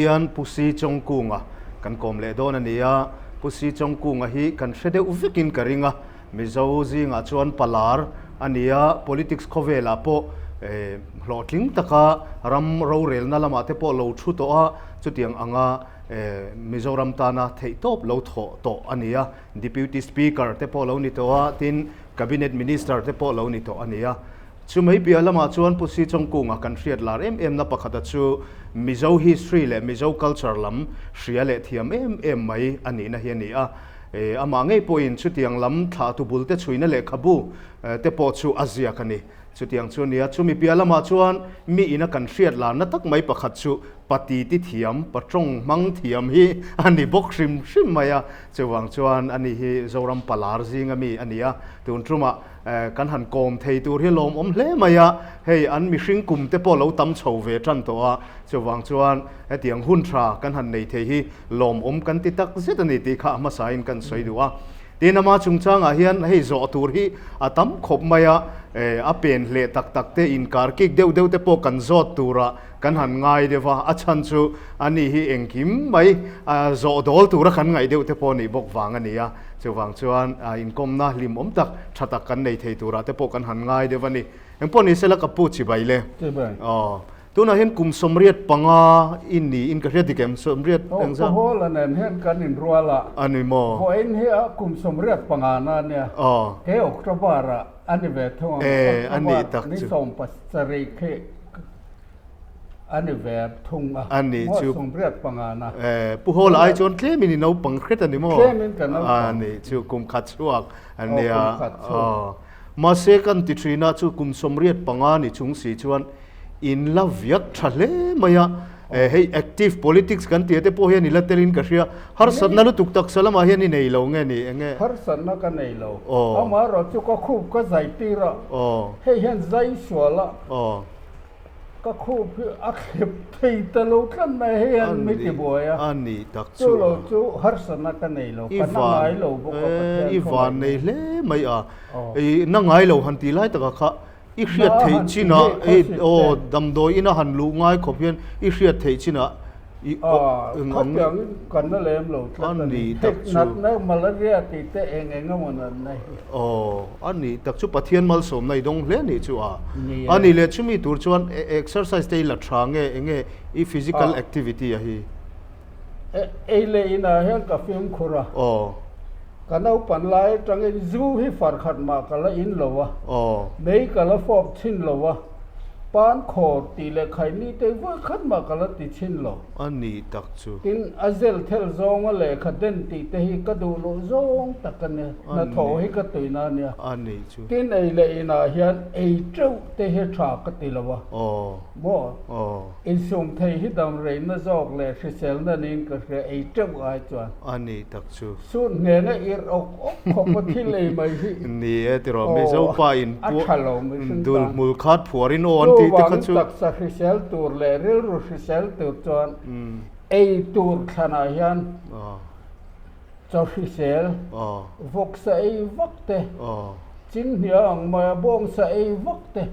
hian Pu Si Chawngkunga kan kawm leh dawn a ni a, Pu Si Chawngkunga hi kan hre deuh vekin ka ring a, Mizo zingah chuan palar a ni a, politics khawvelah pawh hlawhtling taka ram rorelna lamah te pawh lo thu tawh a, chutiang anga Mizoram tana theihtawp lo thawh tawh a ni a, Deputy Speaker te pawh lo ni tawh a, tin Cabinet Minister te pawh lo ni tawh a ni a. Chumai piah lamah chuan Pu Si Chawngkunga kan hriat lar em em na pakhata chu Mizo history leh Mizo culture lam hria leh thiam em em mai a nihna hi a ni a. Amah ngei pawhin chutiang lam thlahtu bul te chhuina lehkhabu te pawh chu a ziak a ni. Chutiang chu a ni a, chumi piah lamah chuan mi ina kan hriat larna tak mai pakhat chu pati ti thiam, patawng hmang thiam hi a ni bawk hrim hrim mai a. Chuvang chuan ani hi Zoram palar zinga mi a ni a, tun tumah kan han kawm thei tur hi lawmawm hle mai a, hei an mihring kum te pawh lo tam chho ve tan tawh a, chuvang chuan hetiang hun tha kan han nei thei hi lawmawm kan ti tak zet a ni tih kha a hmasain kan sawi duh a. Tin, ama chungchangah hian hei zawh tur hi a tam khawp mai a, a pen hleh tak tak te, inkar kik deuh deuh te pawh kan zawt tura kan han ngai deuh a, a chhan chu ani hi engkim mai zawh dawl tura kan ngaih deuh te pawh nih bawk vang a ni a, chuvang chuan inkawmna hlimawm tak tha tak kan nei thei turah te pawh kan han ngai deuh a ni. Engpawh ni sela ka pu chibai le. Chibai. Aw. Tunah hian kum 85 i niin ka hria dik em? 80 engzah? Aw, Pu Hawla nen hian kan inrual a. A ni maw? Vawiin hi a kum 85 na a nia. Aw. He October-ah a ni ve thung ang. E, a nih tak chu. Ni 17 khi a ni ve thung a. A nih chu. Maw 85 na. E, Pu Hawla ai chuan tlemin i naupang hret a ni maw? Tlemin ka naupang. A nih chu, kum khat chhuak a nia. Aw, kum khat chhuak. Aw. Mahse kan ti thin a, chu kum 85 ni chung si chuan in la viak tha hle mai a, hei active politics kan tih te pawh hian i la telin ka hria, harsatna lutuk taksa lamah hian i nei lo nge ni enge? Harsatna ka nei lo, amaherawh chu ka khup ka zai tir a, hei hian zai sual a, ka khup hi a thlep thei ta lo tlat mai, hei hian mi ti buai a, chu lo chu harsatna ka nei lo, ka na ngai lo bawk a Pathian I van nei hle mai a, i na ngai lo han tih lai takah kha I hriat theih chinah hei aw damdawi ina han luh ngai khawp hian i hriat theih chinah i aw Khawpiangin kan la lem lo tlat a ni. Tak chu. Natna malaria tih te eng eng emaw natna hi. Aw a ni tak chu Pathian malsawmna i dawng hle nih chu a. A ni leh chumi tur chuan exercise te i la tha nge enge i physical activity a hi? Ei leh inah hian ka fimkhur a. Aw. Ka naupan lai atangin zu hi far khat mah ka la in lo a, mei ka la fawp chhin lo a, pan khawr tih leh khaini te vawi khat mah ka la ti chhin lo. A ni tak chu. Tin, a zel thel zawnga lehkha den tih te hi ka duh loh zawng tak a nia, hnathawh hi ka tuina a nia. A ni chu. Tin, ei leh inah hian ei teuh te hi tha ka ti lo a. Maw? Insum thei hi damreina zawk leh hriselna niin ka hria, ei teuh ai chuan. A ni tak chu. Sut hnena irh awk awk khawp a thil ei mai hi. Ni e tiraw, Mizo pa in a tha lo mihring tan. Dul hmul khat phuarin aw an tih te kha chu. Chuvangin taksa hrisel tur leh rilru hrisel tur chuan ei tur thlanah hian chaw hrisel, vawksa ei vak te, chinghnia ang maia bawngsa ei vak te,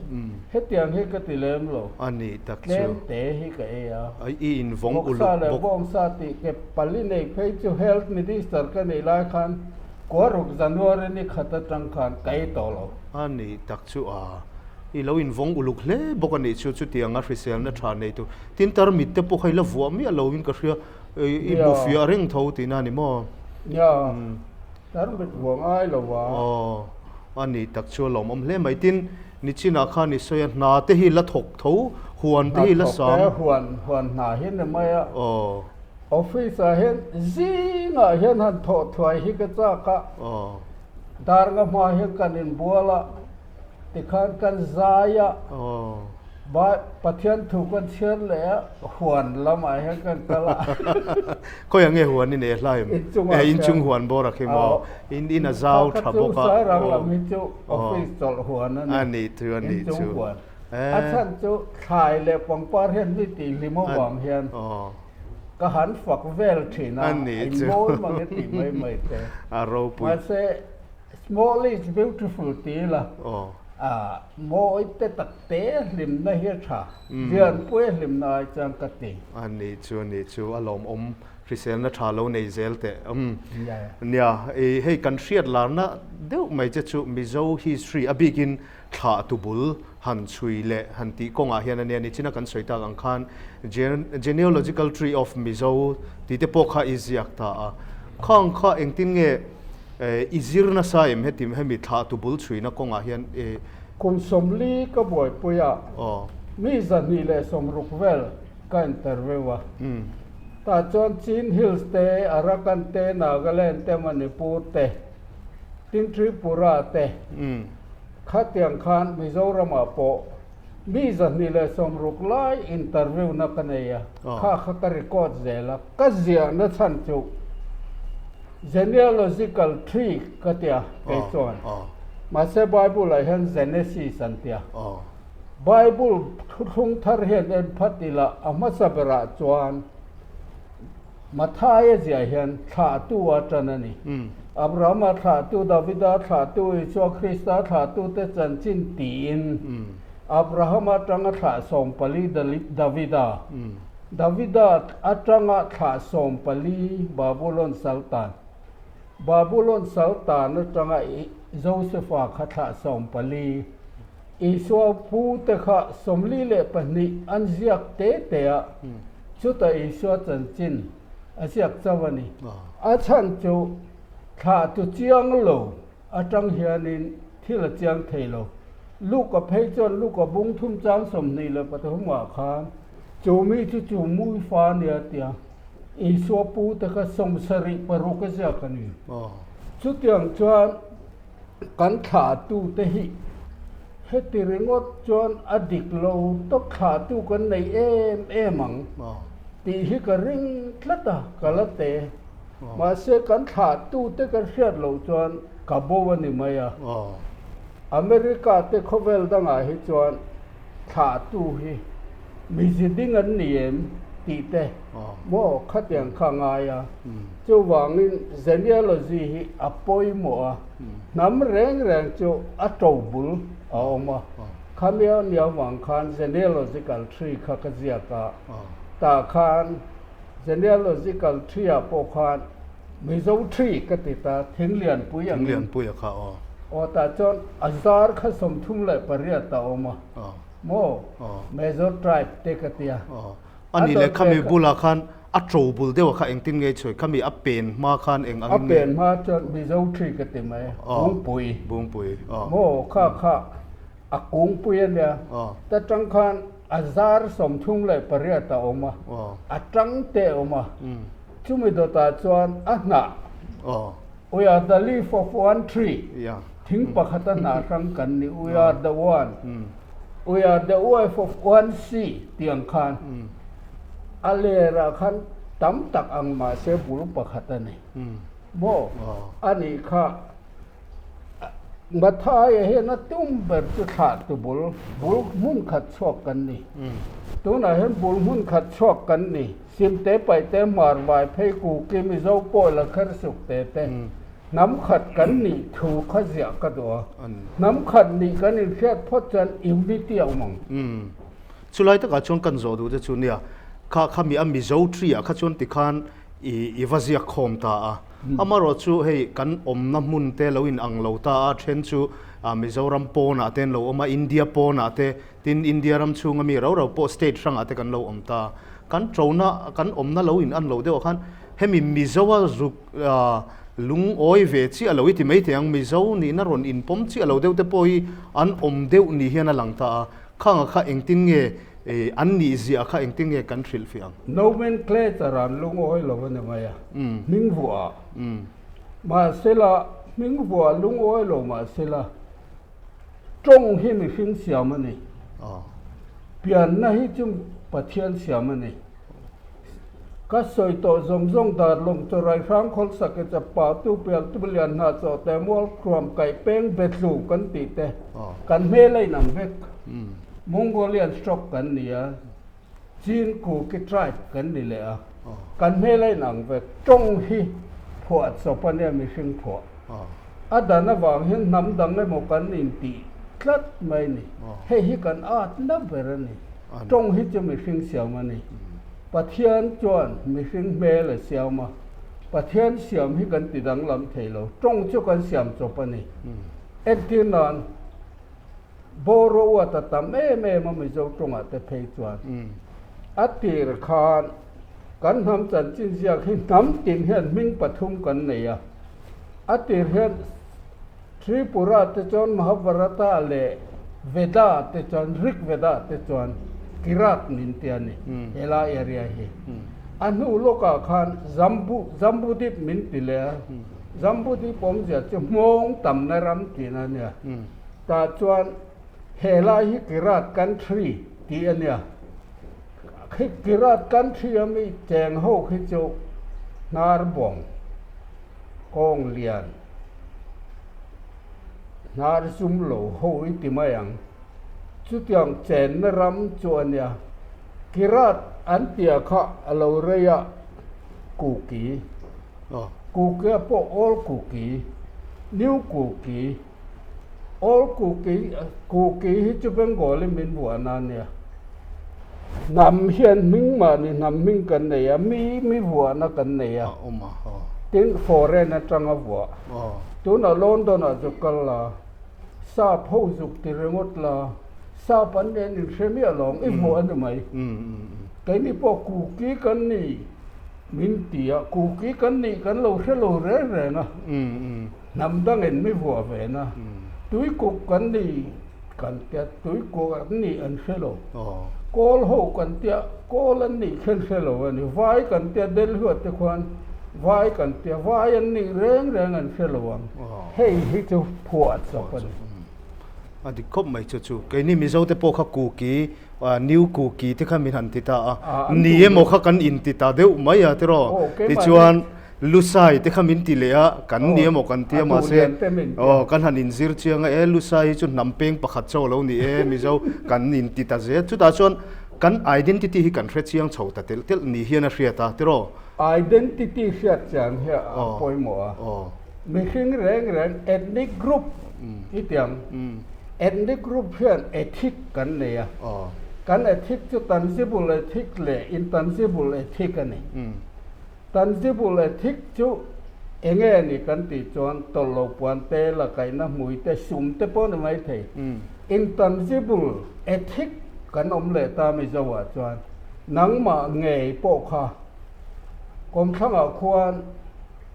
hetiang hi ka ti lem lo. A nih tak chu. Tlem te hi ka ei a. I invawng uluk bawk. Vawksa leh bawngsa tih ke pali nei phei chu Health Minister ka nih lai khan Kuaruk January ni khat atang khan ka ei tawh lo. A nih tak chu a. I lo invawng uluk hle bawk a nih chu chutianga hriselna tha nei tur. Tin tarmit te pawh kha i la vuah miah lo in ka hria. I hmu fiah reng tho tihna a ni maw? Nia, tarmit vuah ngai lo a. Aw, a ni tak chu a lawmawm hle mai. Tin, nichinah khan i sawi a, hna te hi la thawk tho, huan te hi la sam. Hna thawk te, huan, huan hna hi ni mai a. Aw. Office ah hian zingah hian han thawh thuai hi ka chak a. Aw. Dar nga hma hian kan inbual a. Tikhan kan zai a, Pathian thu kan chhiar leh a, huan lamah hian kan kal a. Khawiah nge huan i nei a hlaim? Inchung huan bawr a khi maw? In in a zau tha bawk a. Kha chu Sairang lam hi chu office chawlh huan a ni. A nih chu, a nih chu. Inchung huan. A chhan chu thlai leh pangpar hian mi tihhlim avang hian ka han fak vel thin a, inmawi mang e tih mai mai te. A ropui. Mahse, Small is beautiful ti ila. A mawi te tak te hlimna hi a tha, Lianpuia hlimna ai chuan ka ti. A nih chu, a nih chu, a lawmawm hriselna tha lo nei zel teh. Umm. Nia, i hei kan hriat larna deuh mai che chu Mizo history a bikin thlah tu bul han chhui leh han tih kawngah hian a nia, nichina kan sawi tak ang khan Genealogical Tree of Mizo tih te pawh kha i ziak ta a. Khang kha engtin nge i zir nasa em heti hemi thlah tu bul chhuina kawngah hian i. Kum 40 ka buaipui a, mi 260 vel ka interview a. Tah chuan Chin Hills te, Arakan te, Nagaland te, Manipur te, tin Tripura te, Khatiang khan Mizoramah pawh mi 260 lai interview na ka nei a, kha kha ka record zel a, ka ziahna chhan chu genealogical tree ka tia kei chuan, mahse Bible ah hian Genesis an tia. Bible thuthlung thar hian en phat ila a hmasa berah chuan Mathaia ziah hian thlahtu a ṭan a ni. Abrahama thlahtu, Davida thlahtu, Isua Krista thlahtute chanchin tiin Abrahama aṭanga thlah 14 Davida, Davida aṭanga thlah 14 Babulon Saltan, Babulon Saltan aṭanga Josefa kha thlah 14, Isua pute kha 42 an ziak te te a, chutah Isua chanchin a ziak chauh a ni. A chhan chu thlahtu chiang lo atang hianin thil a chiang thei lo. Luka phei chuan Luka bung thum chang 23 ah khan chu mi chu chu mui fa a nia tia Isua pute kha 76 a ziak a ni. Chutiang chuan Kan thlahtute hi heti ringawt chuan a dik lo tawp thlahtu kan nei em em ang tih hi ka ring tlat a, ka la te. Mahse kan thlahtute kan hriat loh chuan ka bo a ni mai a. America te khawvel dangah hi chuan thlahtu hi mizi ding an ni em tih te maw khatiang kha a ngai a. Chuvangin genealogy hi a pawimawh a, hnam reng reng chu a to bul a awm a. Khami a nia vang khan genealogical tree kha ka ziak a, tah khan genealogical tree ah pawh khan Mizo tree ka ti ta, Thinglianpui angin. Thinglianpui a kha aw. Aw tah chuan a zar kha 38 a awm a, maw Major tribe te ka ti a. A nih leh khami bulah khan a to bul deuh a kha engtin nge chhuai, khami a pen hma khan eng angin nge? A pen hma chuan Mizo tree ka ti mai, Bungpui. Bungpui aw. Maw kha kha a kungpui a nia, ta tang khan a zar 38 a awm a, a tang te a awm a, chumi dawtah chuan a hnah, we are the leaf of one tree, thing pakhat a hnah hrang kan ni, we are the one, we are the wife of one sea tih ang khan a lerah khan tam tak ang mahse bul pakhat a ni maw a nih kha. Mathaia hian a tum ber chu thlah tu bul, bul hmun khat chhuak kan ni. Tunah hian bul hmun khat chhuak kan ni. Simte, Paihte, Hmar, Vai, Phei, Kuki, Mizo, Pawi, Lakher, Sukte te hnam khat kan nih thu kha ziah ka duh a. Hnam khat nih kan inhriat phawt chuan unity a awm ang. Chulai takah chuan kan zawh duh te chu nia, kha khami a Mizo tree ah kha chuan tikhan i va ziak khawm ta a. Amaherawh chu hei kan awmna hmun te lo in ang lo ta a, then chu Mizoram pawnah te an lo awm a, India pawnah te, tin India ram chhunga mi rau rau pawh state hrangah te kan lo awm ta. Kan tona, kan awmna lo in an lo deuh ah khan hemi Mizoa zuk lungawi ve chiah lo i ti mai thei ang, Mizo nihna rawn inpawm chiah lo deuh te pawh hi an awm deuh ni hian a lang ta a. Khanga kha engtin nge an nih ziah kha engtin nge kan hrilh fiah ang? Nomenclature an lungawi lo a ni mai a, hming vuah. Mahsela, hming vuah lungawi lo mahsela, tawng hi mihring siam a ni. Pianna hi chu Pathian siam a ni. Ka sawi tawh zawng zawng Darlawng chaw Raihrang khawl sake chapa tu pial tu lian hna chaw te mual khuam kaih peng betlu kan tih te kan hmel a inang vek. Mongolian stock kan ni a, Chin Kuki tribe kan ni leh a, kan hmel a inang vek. Tawng hi phuah chawp a nia mihring phuah. A dan avang hian hnam dang emaw kan intih. tlat mai a ni. Hei hi kan atna ber a ni. Tawng hi chu mihring siam a ni. Pathian chuan mihring hmel a siam a, Pathian siam hi kan ti danglam thei lo. Tawng chu kan siam chawp a ni. Entir nan Bawraw uat a tam em em a Mizo tawngah te phei chuan a tir khan kan hnam chanchin ziak hi hnam tin hian hming pathum kan nei a. A tir hian Tripura te chuan Mahabharata leh Veda te chuan Rig Veda te chuan Kirat min ti a ni helai area hi. A hnu lawkah khan Jambu Jambudip min ti leh a, Jambudip awmzia chu hmawng tamna ram tihna a nia. Tah chuan helai hi Kirat country tih a nia. Khi Kirat country a mi cheng ho khi chu hnar bawng kawng lian hnar zum lo ho i ti mai ang. Chutiang chenna ram chu a nia. Kirat an tia kha a lo rei a, Kuki. Kuki a pawh Old Kuki, New Kuki. Old Kuki, Kuki hi chu Bengali min vuahna a nia. Hnam hian hming mahni hnam hming kan nei a, mi mi vuahna kan nei a. Tin, foreign atanga vuah. Tunah London-ah zuk kal la, sap ho zuk ti ringawt la, sap an nen inhre miah lo ang, i vuah a ni mai. Keini pawh Kuki kan ni min ti a, Kuki kan nih kan lo hre lo reng reng a. Hnam dangin mi vuah ve na, tuikuk kan ni kan tia, tuikuk an nih an hre lo. Kawl ho kan tia, kawl an nih khen hre lo a ni. Vai kan tia, Delhi te khuan vai kan tia, vai an nih reng reng an hre lo ang. Hei hi chu phuah chawp a ni. A dik khawp mai chu chu. Keini Mizo te pawh kha Kuki, New Kuki te kha min han ti ta a. Ni emaw kha kan inti ta deuh mai a tiraw. Tichuan. Lusai te kha min ti leh a, kan ni emaw kan ti a mahse aw kan han inzir chiang a, e Lusai hi chu hnam peng pakhat chauh a lo ni e Mizo kan inti ta zel. Chutah chuan kan identity hi kan hre chiang chho ta telh telh ni hian a hriat a tiraw? Identity hriat chiang hi a pawimawh a, mihring reng reng ethnic group i tiang, ethnic group hian ethic kan nei a, kan ethic chu tangible ethic leh intangible ethic a ni. Tangible ethic chu enge a ni kan tih chuan tawlh lo puan te, la kaihna hmui te, sum te pawh ni mai thei. Intangible ethic kan awm leh ta Mizo ah chuan nangmah ngei pawh kha kawmthlangah khuan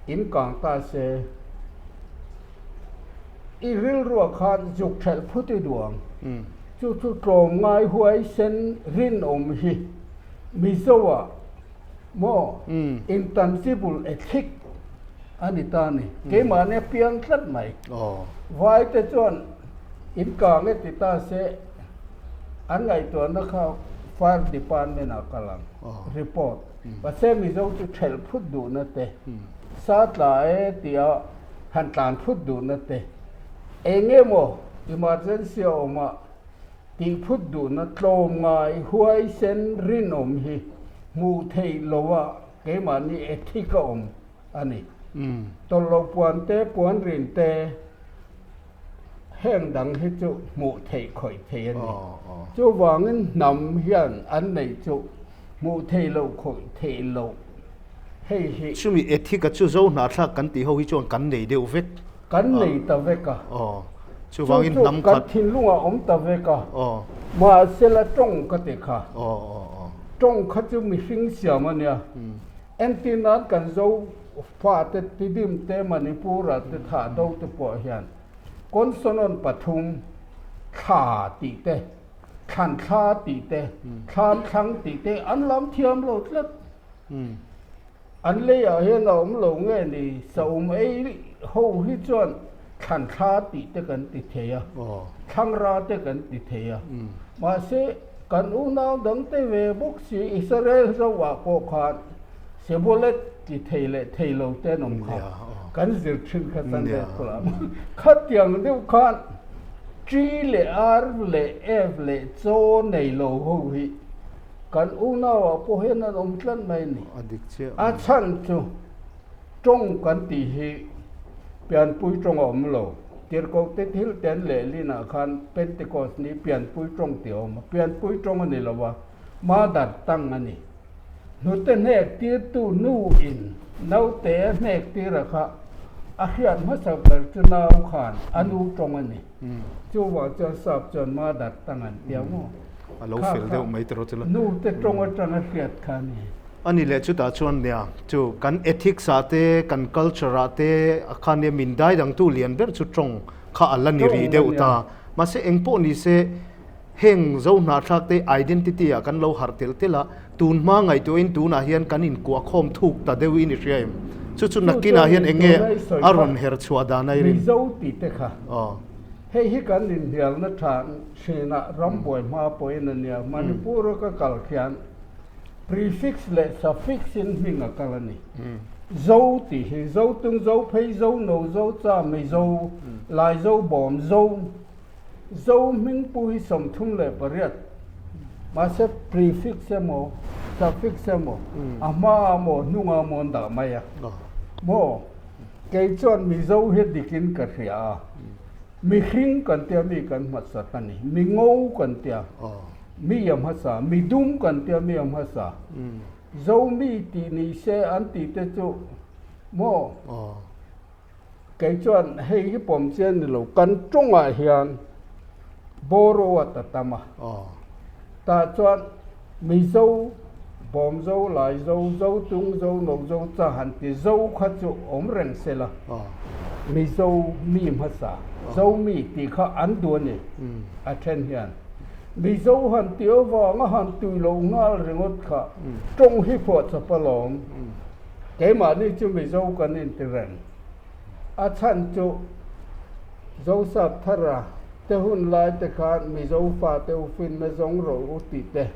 in kang ta se i rilruah khan zuk thelh phut i duh ang. Chu chu tlawmngai huaisen rinawm hi Mizo ah Maw? Intangible ethic a ni ta a ni. Keimahni a piang tlat mai. Vai te chuan in kang e ti ta se an ngaihtuahna kha Fire Department ah kal ang. Report. Mahse Mizo chu thelh phut duhna te, sa tla e tia han tlan phut duhna te, eng emaw emergency a awm a, Tihphut duhna tlawmngai huaisen rinawm hi hmuh theih loha keimahni ethic a awm a ni. Tawlh lo puan te, puan rin te heng dang hi chu hmuh theih khawih theih a ni. Chuvangin hnam hian an neih chu hmuh theih loh khawih theih loh hei hi. Chumi ethic a chu zo hnahthlak kan tih ho hi chuan kan nei deuh vek. Kan nei ta vek a. Chuvangin hnam khat. Chu chu kan thinlungah awm ta vek a. Mahsela tawng ka ti kha. Tawng kha chu mihring siam a nia. Entir nan kan zo fate Tidim te Manipur-ah te thah do te pawh hian consonant pathum thla tih te, thlan thla tih te, thlam thlang tih te an lam thiam lo tlat. An leiah hian a awm lo nge ni, saum ei ho hi chuan thlan thla tih te kan ti thei a, thlangra te kan ti thei a. Mahse, kan unau dang te ve bawk si Israel zoah pawh khan Sebolet ti thei leh thei lo te an awm kha kan zir thin kha Sunday school ah. Khatiang deuh khan G leh R leh F leh chaw nei lo ho hi Kan unauah pawh hian an awm tlat mai a ni. A dik chiah. A chhan chu tawng kan tih hi pianpui tawng a awm lo. Tirhkohte thil ten lehlinah khan Pentecost ni pianpui tawng tih a awm a, pianpui tawng a ni lo a, mother tongue a ni. Hnute hnek tirtu nu in naute a hnek tira kha a hriat hmasa ber chu nau khan a nu tawng a ni. Chuvang chuan sap chuan mother tongue an tia maw? A lo fel deuh mai tiraw chu la. Nu te tawng atanga hriat kha a ni. A ni leh chutah chuan nia chu kan ethics ah te kan culture ah te a kha nia min dai dangtu lian ber chu tawng kha a la ni rih deuh ta. Mahse engpawh ni se Heng zo hnahthlak te identity ah kan lo harh telh telh a, tun hma ngaihtuahin tunah hian kan inkuahkhawm thuk ta deuhin i hria em? Chu chu nakinah hian eng nge a rawn her chhuah dan a i rin? Mizo tih te kha hei hi kan inhnialna tha thinah rambuai hma pawhin a nia. Manipur a ka kal khian prefix leh suffix in hming a kal a ni. Zo tih hi Zo tung, Zo phei, Zo no, Zo cha, Mizo, Lai Zo, Bawm Zo. Zo hming pu hi 38, mahse prefix emaw suffix emaw a hma emaw hnunga emaw an dah mai a maw? Kei chuan Mizo hi dikin ka hria a, mihring kan tia mi kan hmasat a ni, mi ngo kan tia mi a hmasa, mi dum kan tia mi a hmasa, Zo mi tih ni se an tih te chu maw? Kei chuan hei hi pawm chian ni lo, kan tawngah hian borrow a ta tam a, tah chuan Mizo, Bawmzo, Laizo, Zotung, Zonozo, cha han ti zo kha chu awm reng se la, Mizo mi hmasa, Zomi tih kha an duh a ni a then hian. Mizo han ti avanga han tui lo nghal ringawt kha tawng hi phuahchawp alawm. Keimahni chu Mizo kan inti reng. A chhan chu Zosap Thara te hun lai te khan Mizo fate u finna zawng rawh u tih te,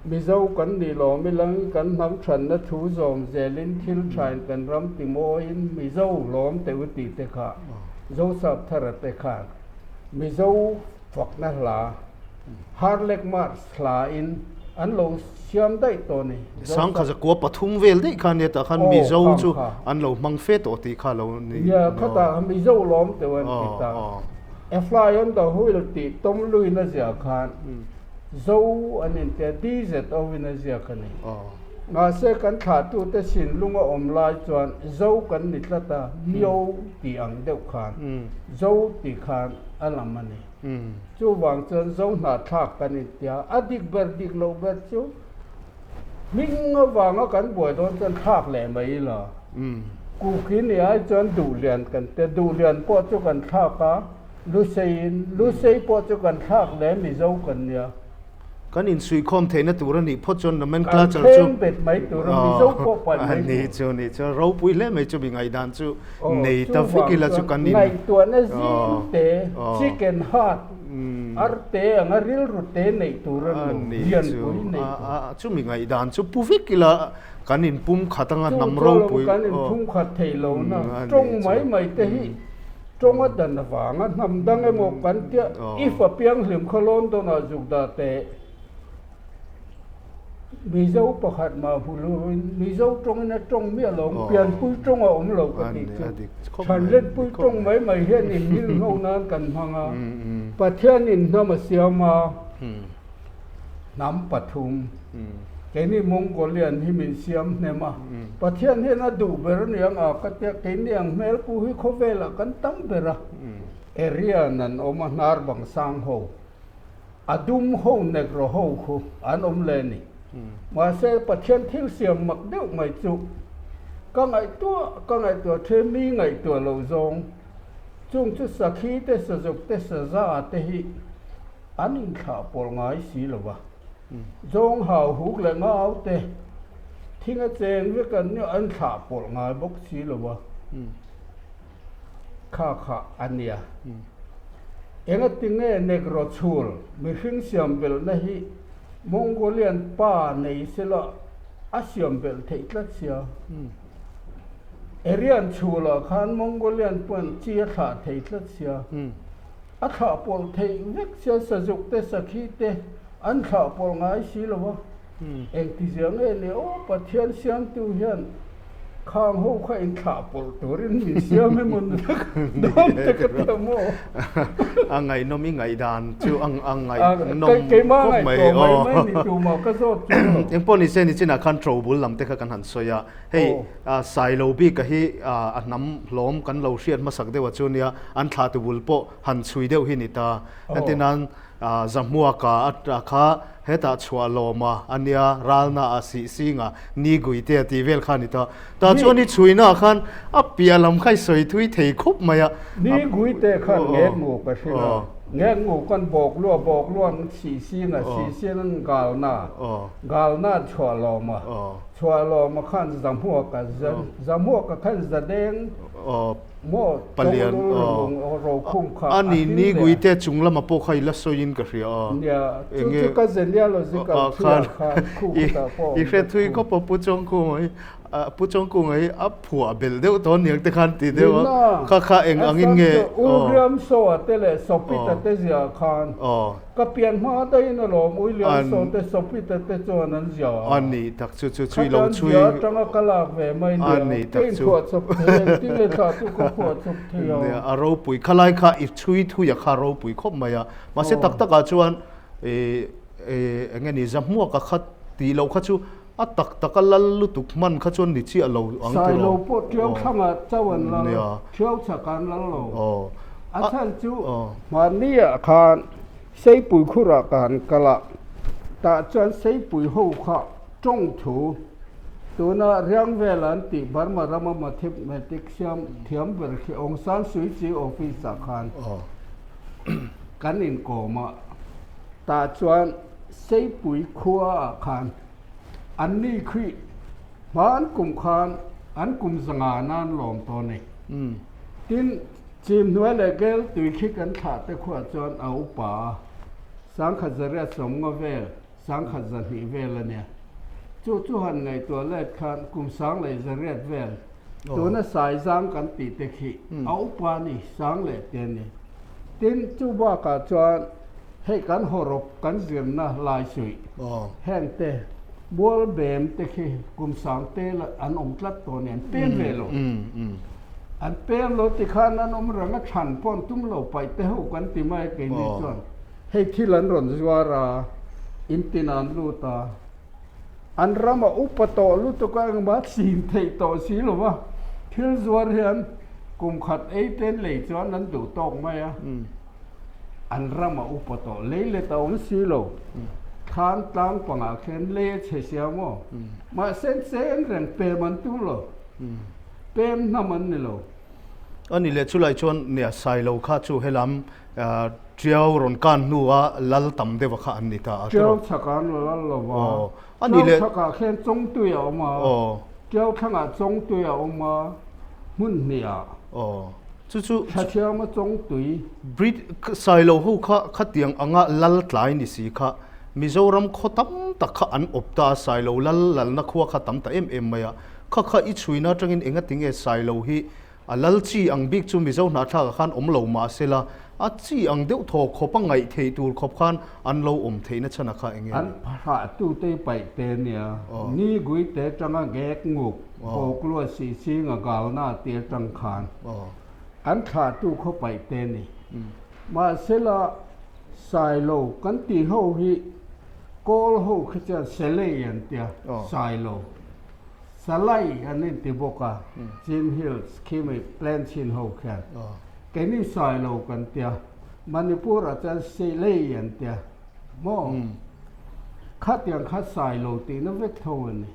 Mizo kan nih lawm ilang kan hnam thanna thu zawm zelin thil thain kan ram ti mawiin Mizo lawm te u tih te kha Zosap Thara te khan Mizo fakna hla Harlech March hla in an lo siam daih tawh ni. Sangkha zakua pathum vel daih kha nia tah khan Mizo chu an lo hmang fe tawh tih kha lo ni. Nia khatah Mizo lawm teuh an ti ta. A fly on the wheel tih tawm luin a ziah khan Zo an intia DZO in a ziak a ni. Mahse kan thlahtute sinlung a awm lai chuan Zo kan ni tlat a, Mio tih ang deuh khan Zo tih khan a lam a ni. Chuvang chuan Zo hnahthlak kan intia, a dik ber dik loh ber chu hming avanga kan buai dawn chuan thlak leh mai ila. Kuki ni ai chuan Duhlian kan tia, Duhlian pawh chu kan thlak a, Luseiin, Lusei pawh chu kan thlak leh Mizo kan nia. Kan insuihkhawm theihna tur a nih phawt chuan nomenclature chu. Kan thleng bet mai tur a, Mizo pawh paih mai tur. Ni chu ni chu, ropui hle mai chu mi ngaihdan chu nei ta vek ila chu kan in. Ngaihtuahna zing te, chicken heart, ar te anga rilru te neih tur a ni lo, lianpui neih tur. Chu mi ngaihdan chu pu vek ila kan inpum khat anga hnam ropui. Chu chuan kan inphum khat thei lo na, tawng mai mai te hi. Tawng a dan avanga hnam dang emaw kan tia i fa pianghlim kha London ah zuk dah teh. Mizo pakhat mah hmu lurin Mizo tawngin a tawng miah lo ang, pianpui tawng a awm lo ka tih chu. Thanletpui tawng mai mai hian inhil ngho nan kan hmang a, Pathianin hnam a siam a. Hnam pathum, keini Mongolian hi min siam hnem a, Pathian hian a duh ber a ni ang a ka tia, keini ang hmelpu hi khawvelah kan tam ber a, Aryan an awm a, hnar bang sang ho, a dum ho Negro ho khu an awm leh a ni. Mahse Pathian thil siam mak deuh mai chu ka ngaihtuah ka ngaihtuah then mi ngaihtuah loh zawng, chung chu sakhi te sazuk te saza te hi An inthlah pawlh ngai si lo va. Zawng hau huk leh ngau te thing a cheng vek an nia an thlah pawlh ngai bawk si lo va. Kha kha a nia. Engati nge Negro chhul mihring siam belhna hi Mongolian pa nei sela a siam belh theih tlat sia. Aryan chhulah khan Mongolian pawn chi a thlah thei tlat sia. A thlah pawlh theih vek chian sazuk te sakhi te an thlah pawlh ngai si lo a, engtizia nge ni aw Pathian siamtu hian Khang ho kha in thlah pawlh turin min siam emaw ni dawn te ka ti a maw? A ngaihnawm i ngaihdan chu a ngaihnawm khawp mai aw. Keimah ngaihtuah mai mai ni tumah ka zawt chu lo. Engpawh ni se nichinah khan ṭobul lam te kha kan han sawi a, hei Sailo bika hi a hnam hlawm kan lo hriat hmasak deuh a chu nia, an thlah tubul pawh han chhui deuh hi ni ta. Entirnan Zahmuaka a kha hetah chhuah lawma a nia, ralna a sih singa ni guite a tih vel kha a ni ta. Tah chuan i chhuina ah khan a piah lam kha i sawi thui thei khawp mai a. Ni guite khan ngek ngu ka hrilh a, ngek ngu kan bawk lua, bawk luan sih singa, sih sin galna, galna chhuah lawma, chhuah lawma khan Zahmuaka, Zahmuaka khan Zadeng, Maw Palian aw rokhum kha a ni ni guite chung lama pawh kha i la sawiin ka hria a. Nia chu chu ka genealogical thil ah khan khu khutah pawh i hre thui khawp a Pu Chawngkunga hi Pu Chawngkunga hi a phuah belh deuh tawh aniang te khan ti deuh a kha kha eng angin nge U Riamsaw te leh Sawpita te ziah khan Ka pian hma daihin alawm Uilianso te Sopita te chuan an zia a. A nih tak chu chu chui lo chui. Kha tan zia atanga ka lak ve mai nia. A nih tak chu. Ka inphuah chawp thei engtin nge thlah chu ka phuah chawp thei a. Nia a ropui khalai kha i chhui thui a kha ropui khawp mai a. Mahse tak takah chuan i eng nge ni zahmuak a kha tih loh kha chu a tak taka lal lutuk hman kha chuan ni chiah lo ang tiraw? Sailo pawh ṭiau thlangah chauh an lal, ṭiau chhak an lal lo. A chhan chu mahniah khan Seipui khurah ka han kal a, tah chuan Seipui ho kha ṭawng thu tuna riang vel an tih Burma rama mathematics siam thiam ber khi Aung San Suu Kyi office ah khan kan inkawm a, tah chuan Seipui khua ah khan an ni khi hman kum khan an kum zanga nan lawm tawh a ni. Tin, chim hnuai leh gel tui khi kan thlah te khuah chuan a upa a, 10,100 sawmnga vel, 1100 vel a nia. Chu chu han ngaihtuah let khan kum 1100 vel, tuna Saizang kan tih te khi a upa a ni, sang leh te a ni. Tin, chu bakah chuan Hei kan hawrawp kan zirna lai suih heng te mual bem te khi kum sang te la an awm tlat tawh nen pem ve lo. An pem lo ti khan an awm reng a chhan pawh an tum lo paih te ho kan ti mai keini chuan hei thil an rawn zuar a in tin an lut a an ram a upa tawh lutuk a engmah chin theih tawh si lo va thil zuar hian kum khat ei ten lei chuan an duh tawk mai a. An ram a upa tawh, lei let a awm si lo. Thlan tlang pangah khian lei a chhe sia maw? Mahse cheng reng pem an tum lo. Pem hnam an ni lo. A ni leh chulai chuan nia Sailo kha chu helam Tiau rawn kan hnua lal tam deuha kha an ni ta a. Tiau chhakah an la lal lo va. Tiau chhakah khian Chawngtui a awm a. Tiau thlangah Chawngtui a awm a, hmun hnih-ah. Chu chu. Thlathiama Chawngtui. Brit Sailo ho kha khatiang anga lal tlai ni si kha Mizoram khaw tam tak kha an awp ta a, Sailo lal lalna khua kha tam ta em em mai a. Kha kha i chhuina atangin engatinge Sailo hi a lal chi ang bik chu Mizo hnahthlakah khan awm lo mah sela a chi ang deuh thaw khawp a ngaih theih tur khawp khan an lo awm theihna chhan a kha enge ni? An phahrah-tute paih te nia, ni guite atanga ngek nguk Bawklua Sihsinga galna ti atang khan an thlahtu khaw paih te ni. Mahsela Sailo kan tih ho hi Kawl ho khi chuan Selei an tia, Sailo, Salai an inti bawk a, Chin Hills khi mi Plain Chin ho khian. Keini Sailo kan tia, Manipur ah chuan Selei an tia maw? Khatiang kha Sailo tihna vek tho a ni.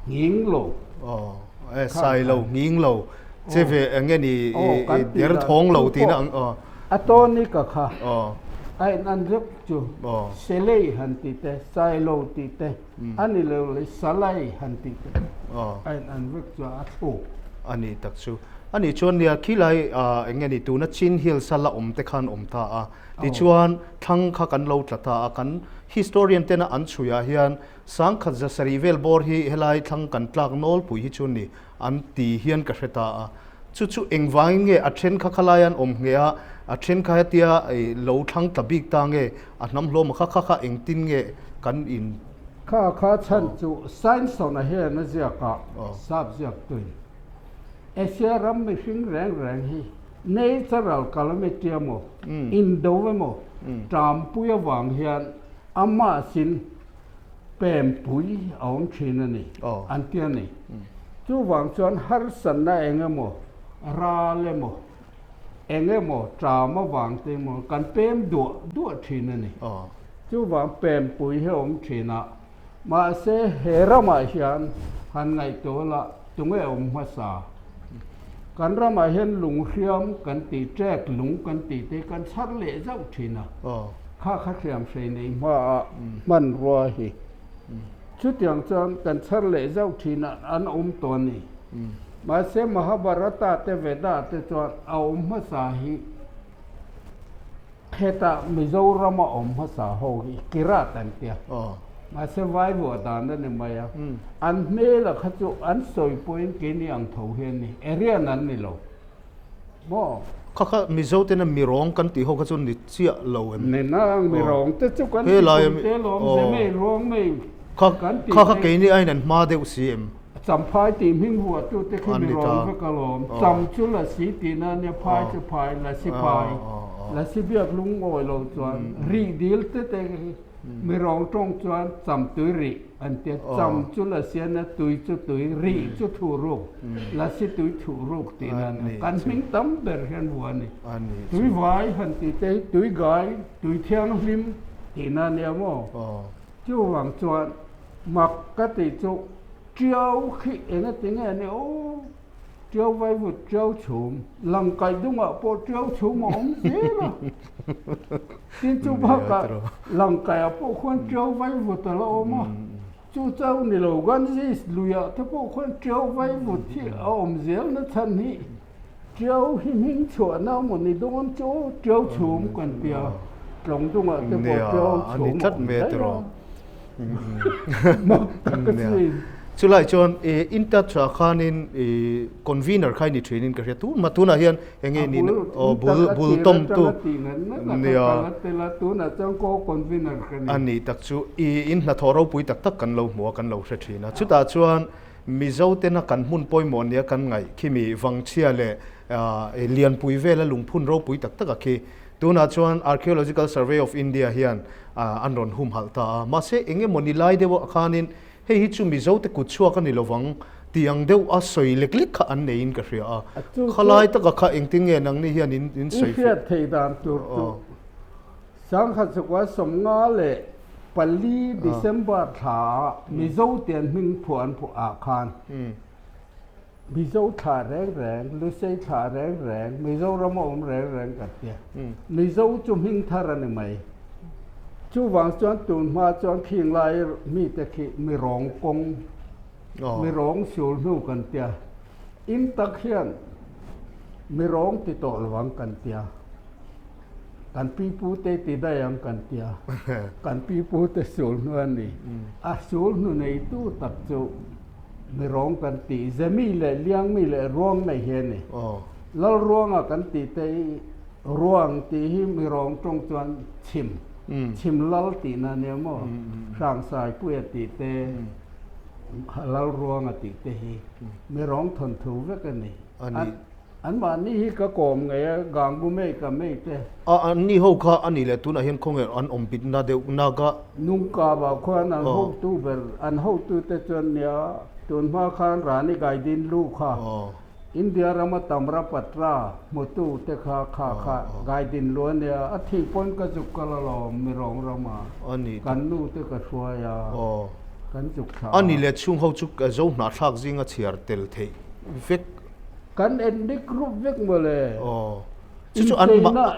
Nghing lo. Aw, Sailo nghing lo. Che ve eng nge ni i der thawng lo tihna ang aw. A tawn i ka kha. A in an vek chu. Selei han tih te, Sailo tih te, a ni lo leh Salai han tih te. A in an vek chu a thluk. A nih tak chu. A nih chuan nia khilai eng nge ni tuna Chin Hills a la awm te khan awm ta a. Tichuan, thlang kha kan lo tla ta a, kan historian tena an chhuiah hian 1700 vel bawr hi helai thlang kan tlak nawlpui hi chu ni an ti hian ka hre ta a. Chu chu engvangin nge a then kha khalai an awm nge a, a then kha hetia lo thlang tla bik ta nge, a hnam hlawm a kha kha kha engtin nge kan in. Kha kha chhan chu Science-a hian a ziak a, sap ziak tuin. Asia ram mihring reng reng hi natural calamity emaw, indo emaw ṭampui avang hian amah sin pempui a awm ṭhin a ni, an ti a ni. Chuvang chuan harsatna eng emaw, ral emaw, eng emaw ṭam avang te emaw kan pem duah duah ṭhin a ni. Chuvang pempui hi a awm ṭhin a. Mahse he ramah hian han ngaihtuah la tunge awm hmasa? Kan ramah hian lunghriam kan tih, ṭek lung kan tih te kan chhar leh zauh ṭhin a. Kha kha hriam hrei nei hmaah hmanrua hi chutiang chuan kan chhar leh zauh ṭhin a, an awm tawh a ni. Mahse Mahabharata te Veda te chuan a awm hmasa hi Hetah Mizorama awm hmasa ho hi Kirat an tia. Mahse vai vuah dan a ni mai a. An hmela kha chu an sawi pawhin keini ang tho hi an ni. Aryan an ni lo maw? Kha kha Mizo tena mirawng kan tih ho kha chu ni chiah lo em? Ni nang, mirawng te chu kan ti pui te lawm, zemei ruang mei kan tih te. Kha kha keini aiin an hma deuh si em? Champhai tih hming vuahtute khi mi rawng vek alawm. Cham chu lasi tihna a nia, phai chu phai, lasi phai, lasi biak lungawi lo chuan rih dil te te khi mi rawng tawng chuan cham tui rih an tia. Cham chu lasi a nia, tui chu tui, rih chu thuh ruk, lasi tui thuh ruk tihna a nia. Kan hming tam ber hian vua a ni. Tui vai han tih te hi tui gai, tui thianghlim tihna a nia maw? Chuvang chuan mak ka tih chu Tiau khi eng ati nge ni aw? Tiau vaivut, tiau chhum, langkaih dungah pawh tiau chhum a awm zel a. Tin chu bakah langkaihah pawh khuan tiau vaivut a la awm a. Chu chau ni lo Ganges luiah te pawh khuan tiau vaivut hi a awm zel na chhan hi tiau hi hming chhuahna a maw ni dawn chu tiau chhum kan tia tlawng dungah te pawh tiau chhum a awm daih a. Mak tak a si. Chulai chuan in touch ah khanin convener kha i ni thin in ka hria tun mah tunah hian eng nge ni bul bul tawm tu nia a nih tak chu i in hnathawh ropui tak tak kan lo hmu a kan lo hre thin a chutah chuan Mizo tena kan hmun pawimawh nia kan ngaih khimi Vangchhia leh Lianpui vela lungphun ropui tak taka khi tunah chuan Archaeological Survey of India hian an rawn humhalh ta a. Mahse eng emaw ni lai deuh ah khanin hei hi chu Mizo te kut chhuak a ni lovang tih ang deuh a sawi lek lek kha an neiin ka hria a. Khalai taka kha engtin nge nangni hian in sawi fiah? I hriat theih dan tur chu 1954 December thla ah Mizo tian hming phuah an phuah ah khan Mizo thla reng reng, Lusei thla reng reng, Mizoram a awm reng reng kan tia. Mizo chu hming thar a ni mai. Chuvang chuan tun hma chuan khing lai mite khi mirawng kawng, mirawng sul hnu kan tia. In tak hian mirawng ti tawh lo ang kan tia. Kan pipute ti daih ang kan tia, kan pipute sul hnu a ni. A sul hnu neitu tak chu mirawng kan tih, Zemi leh Liangmi leh Ruang nei hi a ni. Lalruanga kan tih te hi Ruang tih hi mirawng tawng chuan chhim, chhim lal tihna a nia maw? Hrangsaipuia tih te, Lalruanga tih te hi mirawng thawnthu vek a ni. Anmahni hi ka kawm ngei a, Gangu mei ka mei te. A, anni ho kha a nih leh tunah hian khawnge an awm bitna deuh Naga. Nungkava khuan an hotu ber, an hotu te chuan nia tun hma khan Rani Gaidin lu kha India rama Tamrapatra hmutu te kha kha kha Gaidin lu a nia, a thih pawn ka zuk kal alawm Mirawng rama kan nu te ka hruai a, kan zuk thla a. A nih leh chhung ho chu Zo hnahthlak zinga chhiar tel theih vek. Kan endik rup vek mawle. Aw. Chu chu an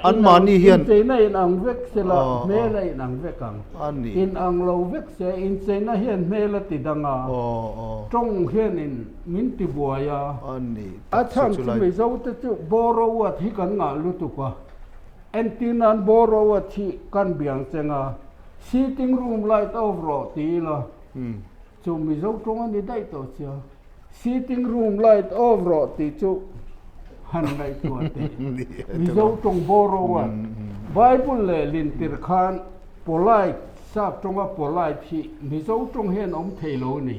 an mahni hian. Incheina in ang vek se la, hmel a in ang vek ang. A ni. In ang lo vek se, incheina hian hmel a ti dang a. Aw aw. Tawng hian in min ti buai a. A ni. A chhan chu Mizo te chu borrow hi kan ngah lutuk a. Entir nan borrow hi kan biang cheng a. Sitting room light off rawh ti ila. Chu Mizo tawng a ni daih tawh sia. Sitting room light off rawh tih chu han ngaihtuah teh. Mizo tawng borrow a Bible leh lintir khan polite, sap tawnga polite hi Mizo tawng hian awm thei lo a ni.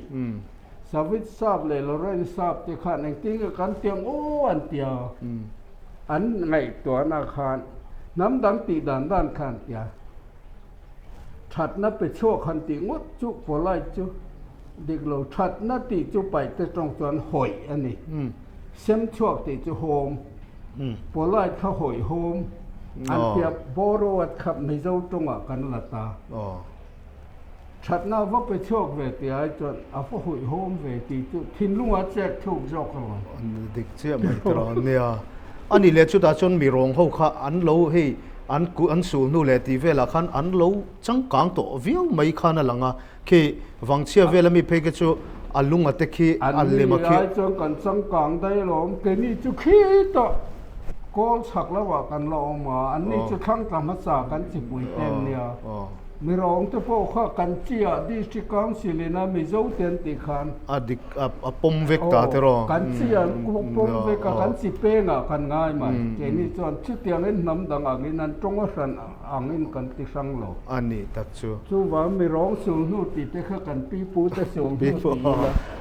Savit Sap leh Lawrence Sap te khan engtin nge kan ti ang aw an ti a, an ngaihtuahna khan hnam dang tih dan dan kha an ti a, thatna pe chhuak han tih ngawt chu polite chu dik lo, thatna tih chu paihte tawng chuan hawih a ni, sem chhuak tih chu hawm, polite kha hawihhawm an ti a, borrowed kha Mizo tawngah kan la ta. Thatna va pe chhuak ve tih ai chuan a va huihhawm ve tih chu thinlunga chek thuk zawk a rawn. Dik chiah mai ta rawn nia. A nih leh chutah chuan mi rawng ho kha an lo hei an an sul hnu leh tih velah khan an lo changkang tawh viau mai khan a lang a. Khi Vangchhia vela mi phei khi chu a lunga te khi a lem a khi. An ni ai chuan kan changkang daih alawm. Keini chu khitah kawl chhak lohah kan la awm a, an ni chu thlang tla hmasa kan chipui te an nia. Mi rawng te pawh kha kan chiah District Council in a Mizo te an tih khan. A dik a pawm vek ta te rawh. Kan chiah an pawm vek a, kan chi peng ah kan ngai mai. Keini chuan chutiangin hnam dang angin an tawng a hran angin kan ti hrang lo. A nih tak chu. Chuvang mi rawng sul hnu tih te kha kan pi pu te sul hnu tih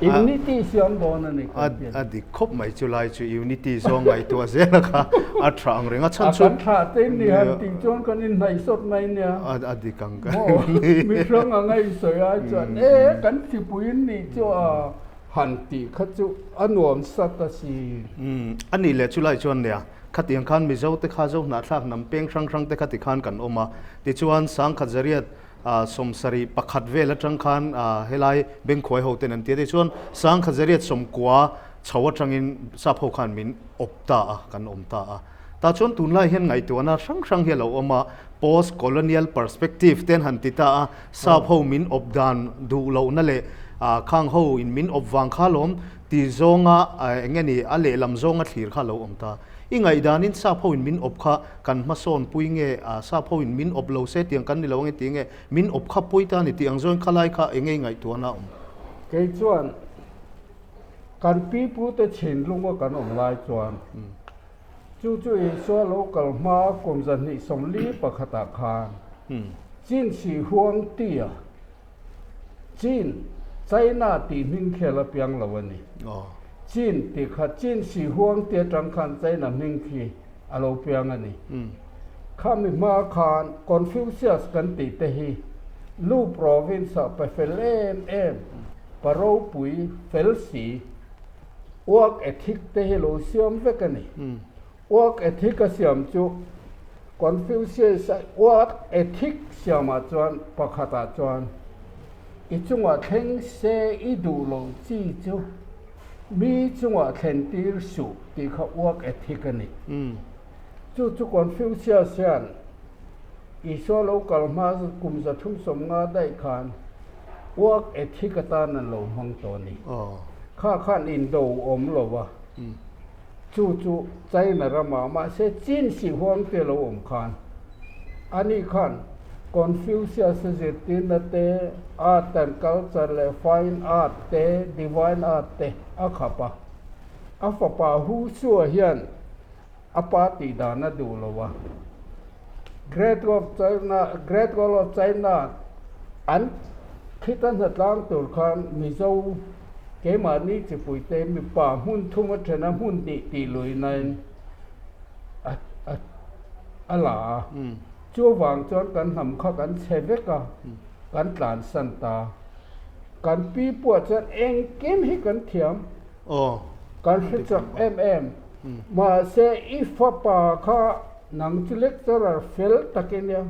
ila unity siam dawn a ni kan ti. A dik khawp mai chu lai chu unity zawng ngaihtuah zel a kha a tha ang reng a chhan chu. A kan tha te ni han tih chuan kan inhnaih sawt mai nia. A dik ang ka ni. Mi hrang anga i sawi ai chuan e kan thipui nih chu a han tih kha chu a nuam sat a si. A nih leh chu lai chuan nia khatiang khan Mizo te kha Zohnahthlak hnam peng hrang hrang te kha tikhan kan awm a tichuan Sangkhat Zariat 70 pakhat vel atang khan helai Bengkhuai ho ten an ti a tichuan Sangkhat Zariat 90 chho atangin sap ho khan min awp ta a kan awm ta a. Tah chuan tunlai hian ngaihtuahna hrang hrang hi a lo awm a, post colonial perspective te an han ti ta a, sap ho min awp dan duh lohna leh khang ho in min awp vang kha lawm ti zawnga eng nge ni a lehlam zawnga thlir kha a lo awm ta. I ngaihdanin sap ho in min awp kha kan hmasawn pui nge sap ho in min awp lo se tiang kan ni lo ange ti nge min awp kha pui ta ni tih ang zawngin khalai kha eng nge i ngaihtuahna a awm? Kei chuan Kan pipute chhinlunga kan awm lai chuan chu chu Isua lo kal hma kum 241ah khan Chin Si Huang tia Chin, China tih hming khel a piang lo a ni. Chin tih kha Chin Si Huang ti atang khan China hming khi a lo piang a ni. Khami hma khan Confucius kan tih te hi Lu province-ah pe fel em em, pa ropui fel si, work ethic te hi lo siam vek a ni. Work ethic a siam chu Confucius work ethic siamah chuan pakhatah chuan i chungah thleng se i duh loh chi chu Mi chungah thlen tir suh tih kha work ethic a ni. Chu chu Confucius hian Isua lo kal hma kum 350 daih khan work ethic atan an lo hmang tawh a ni. Kha khan indo awm lo va, chu chu China ramah mahse Chin sih huang te lo awm khan Ani khan Confucius-a zirtirna te, art and culture leh fine art te, divine art te a khap a. A fapa Hu Sua hian a pa tih dan a duh lo a. Great Wall of China, Great Wall of China an khita hnatlang tur khan Mizo keimahni chipuite mipa hmun thum a then a hmun hnih tih luihnain a a a la a, chuvang chuan kan hnam kha kan chhe vek a, kan tlansan ta. Kan pi puah chuan engkim hi kan thiam, kan hre chak em em. Mahse i fapa kha nang chu lecturer fel tak i nia,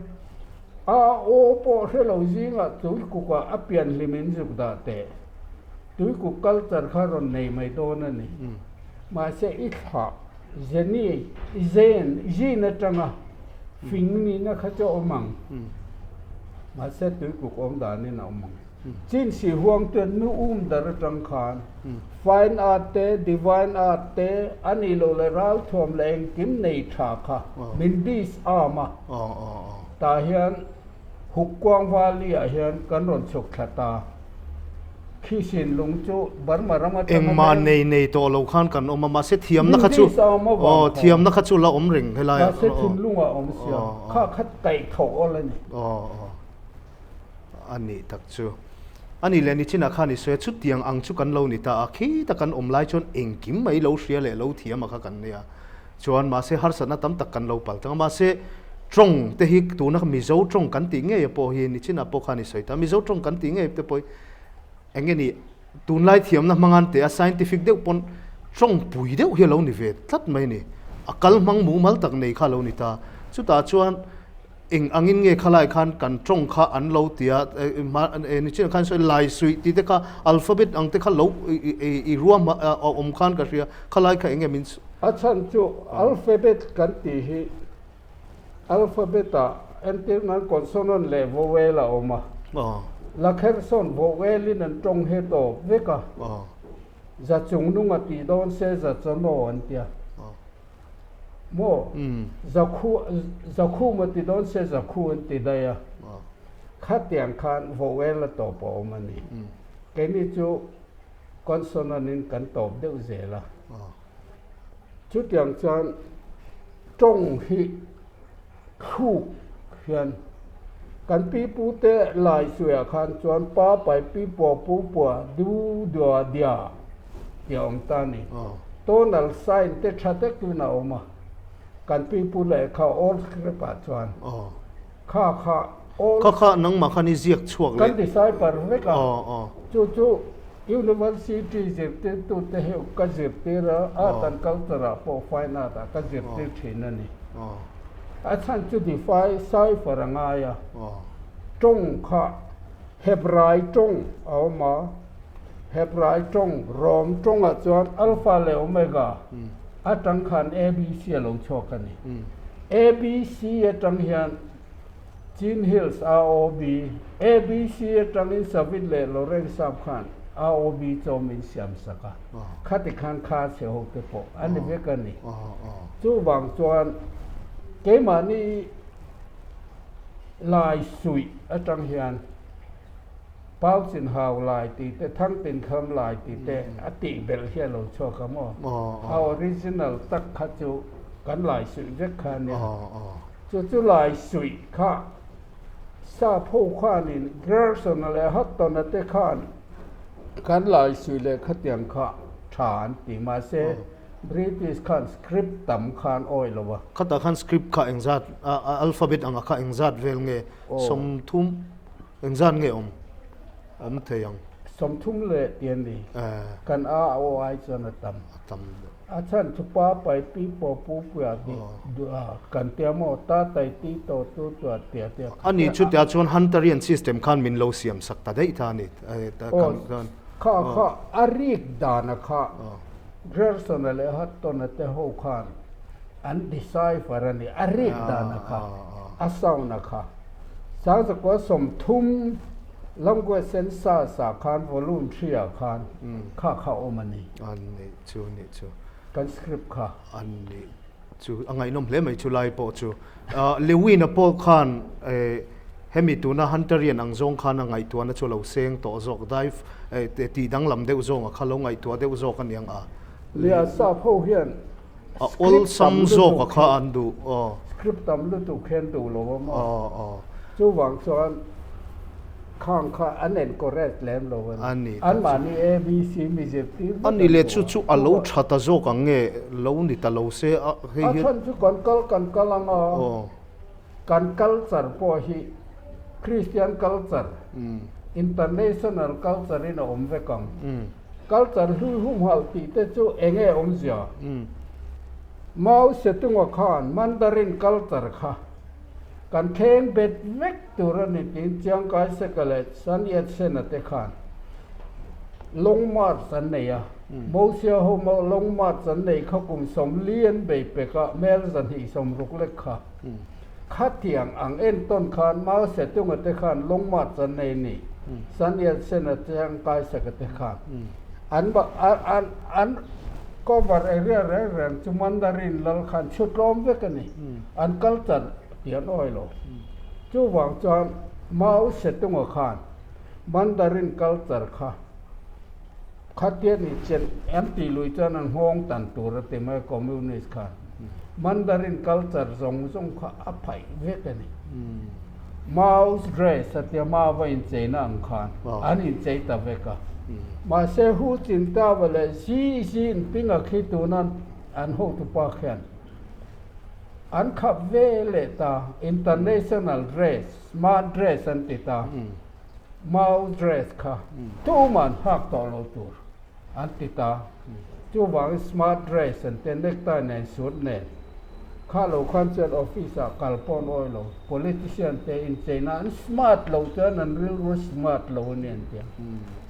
a aw pawh hre lo zingah tuikukah a pian hlim in zuk dah teh. Tuikuk culture kha rawn nei mai dawn a ni. Mahse i thlah. Zeni, Zen, Zin atanga fing nihna kha chu a awm ang. Mahse tuikuk awm danin a awm ang. Chin si huang chuan nu um dar atang khan fine art te, divine art te, a nih loh leh ralthuam leh engkim nei tha kha min disarm a. Tah hian Hukkuang Valley ah hian kan rawn chhuk thla ta. Khi Sinlung chu Burma ram atanga Engmah nei nei tawh lo khan kan awm a, mahse thiamna kha chu aw thiamna kha chu la awm reng helai ah. Mahse thinlung ah awm sia, kha kha kaih tho awl a ni. Aw aw a nih tak chu. A nih leh nichinah khan i sawi a, chutiang ang chu kan lo ni ta a, khita kan awm lai chuan engkim mai lo hria leh lo thiam a kha kan nia. Chuan mahse harsatna tam tak kan lo pal tang a, mahse tawng te hi tuna Mizo tawng kan tih ngei pawh hi nichinah pawh khan i sawi ta, Mizo tawng kan tih ngei te pawh hi eng nge ni tunlai thiamna hmangan teh a scientific deuh pawn tawng pui deuh hi a lo ni ve tlat mai a ni. A kal hmang mumal tak nei kha a lo ni ta. Chutah chuan Eng angin nge khalai khan kan tawng kha an lo ti a, nichin khan sawi lai suih tih te kha alphabet ang te kha lo i ruam a awm khan ka hria, khalai kha eng nge min. A chhan chu alphabet kan tih hi alphabet ah entir nan consonant leh vowel a awm a, lakhersawn vowel in an tawng he tawp vek a, za chungnung a tih dawn se za chawnaw an tia. Maw? Zakhu, Zakhum a ti dawn se Zakhu an ti daih a. Khatiang khan vowel a tawp a awm a ni. Keini chu consonant in kan tawp deuh zel a. Chutiang chuan tawng hi thluk hian kan pi pu te lai suiah khan chuan pa pai pi pua pu pua du dua dia tih a awm ta a ni. Tonal sign te tha takin a awm a, kan pi pu lehkha old script ah chuan kha kha old Kha kha nangmah khan i ziak chhuak leh. Kan decipher vek a, chu chu University zirtirtute hi ka zirtir a, Art and Culture ah pawh Fine Art ah ka zirtir thin a ni. A chhan chu defy cipher a ngai a, tawng kha Hebrai tawng a awm a, Hebrai tawng, Rom tawngah chuan Alpha leh Omega atang khan ABC a lo chhuak a ni. ABC atang hian Chin Hills AOB, ABC atangin Savit leh Loreng Sap khan AOB chaw min siam sak a, khati khan kha chhe ho te pawh a ni vek a ni. Chuvang chuan keimahni lai suih atang hian Pau Chin Hau lai tih te, Thang Tin Kham lai tih te a tih belh hi a lo chhuak a maw? A original tak kha chu kan lai suih vek kha a nia. Chu chu lai suih kha sap ho khanin Grierson-a leh Hutton-a te khan kan lai suih leh khatiang kha tha an ti. Mahse, British khan script tam khan awih lo a. Khatah khan script kha engzat, alphabet anga kha engzat vel nge? 30 engzat nge awm? Awm thei ang. 30 leh ti a ni. Kan a aw ai chuan a tam. A tam deuh. A chhan chu pa pai pi pawh pu puia tih duh a kan tia maw ta tai ti to tu tua tia tia. A ni chutia chuan Hunterian system khan min lo siam sak ta daih ta a ni. Aw kha kha a rik dana kha Grierson-a leh Hutton-a te ho khan an decipher a ni a rik dana kha a sound-a kha. Sangzakua 30 Language Census-ah khan volume 3-ah khan kha kha awm a ni. A nih chu, nih chu. Kan script kha. A nih chu, a ngaihnawm hle mai chu lai pawh chu. Lewin-a pawh khan hemi tuna Hunterian ang zawng khan a ngaihtuahna chu a lo seng tawh zawk, dive tih danglam deuh zawng a kha lo ngaihtuah deuh zawk a niang a. Lia sap ho hian A awlsam zawk a kha an duh aw. Script tam lutuk hian duh lo a maw? Aw aw. Chuvang chuan khang kha an encourage lem lo a ni. A ni. Anmahni ABC mi zirtir vek an duh a. A ni le chu chu a lo tha ta zawk ang nge lo ni ta lo se a hei hian. A chhan chu kan kal kan kal ang a. Aw. Kan culture pawh hi Christian culture, international culture in a awm vek ang. Culture hlui humhalh tih te chu eng nge awmzia? Mao Zedong-a khan Mandarin culture kha kan thleng bet vek tur a ni tiin Chiang Kai-shek-a leh Sun Yat-sen-a te khan Long March an nei a. Mosia ho Long March an nei kha kum 40 an bei pek a, mel 260 lek kha. Khatiang ang entawn khan Mao Zedong-a te khan Long March an nei a ni. Sun Yat-sen-a Chiang Kai-shek-a te khan an an an cover area reng reng chu Mandarin lal khan chhu tlawm vek a ni. An culture tih an awih lo. Chuvang chuan Mao Zedong-a khan Mandarin culture kha khatia ni chen an tih lui chuan an nghawng tan tur a ti mai Communist khan. Mandarin culture zawng zawng kha a phaih vek a ni. Mao's dress a tia Mao-a incheina ang khan an inchei ta vek a. Mahse Hu Jintao-a leh Xi Jinping-a khi tuna an hotupa khian an khap ve leh ta, international dress, smart dress an ti ta, Mao dress kha tuman hak tawh lo tur an ti ta. Chuvangin smart dress an tia necktie nen suit nen kha lo khan chuan office ah kal pawn awi lo politician te incheina an smart lo chuan an rilru smart lo a ni an tia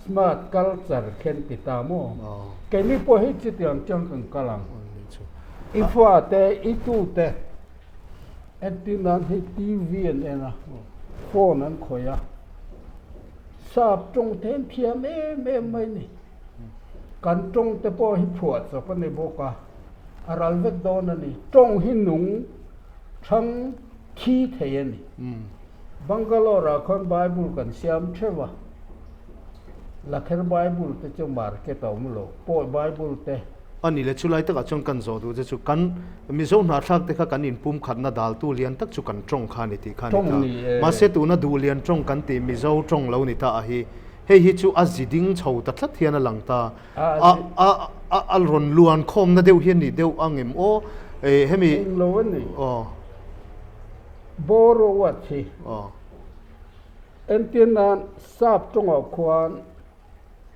smart culture khen ti ta maw keini pawh hi chutiang chuan kan kal ang i fa te i tu te entir nan hei TV an en a phone an khawih a sap tawng te an thiam em em mai a ni. Kan tawng te pawh hi phuah chawp a ni bawk a, a ral vek dawn a ni. Tawng hi nung thang thi thei a ni. Bangalore ah khawn Bible kan siam theuh a, Lakher Bible te chu market a awm lo, Pawi Bible te. A ni le, chulai takah chuan kan zawh duh che chu kan Mizo hnahthlak te kha kan inpumkhatna daltu lian tak chu kan tawng kha a ni tih kha a ni ta. Mahse tuna duh lian tawng kan tih Mizo tawng lo ni ta a hi Hei hi chu a zi ding chho ta tlat hian a lang ta. A a a a rawn luan khawmna deuh hi a ni deuh ang em aw? Eh hemi. Eng lo a ni. Aw. Bawr a thi. Aw. Entir nan sap tawngah khuan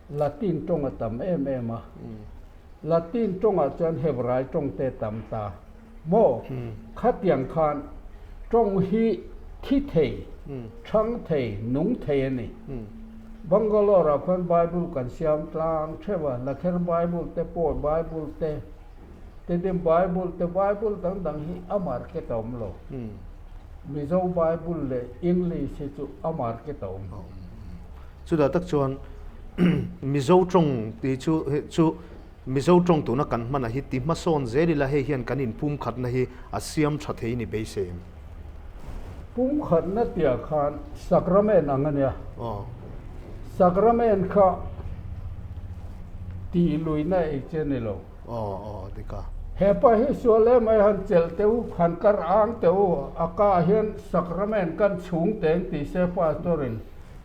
Latin tawng a tam em em a. Latin tawngah chuan Hebrai tawng te tam ta. Maw? Khatiang khan tawng hi thi thei, thang thei, nung thei a ni. Bangalore-ah khuan Bible kan siam tlang theuh a, Lakher Bible te, Pawi Bible te, Tedim Bible te, Bible dang dang hi a market a awm lo. Mizo Bible leh English hi chu a market a awm. Chutah tak chuan Mizo tawng tih chu chu Mizo tawng tuna kan hman a hi ti hmasawn zel ila hei hian kan inpumkhatna hi a siam tha thei ni beisei em? Pumkhatna tiah khan Sacrament ang a nia. Sacrament kha tih luihna ei che ni lo. Aw aw dik a. Hepa hi sual em ai han chelh teh u, han kar ang teh u, a ka hian Sacrament kan chhung teng tih se Pastor in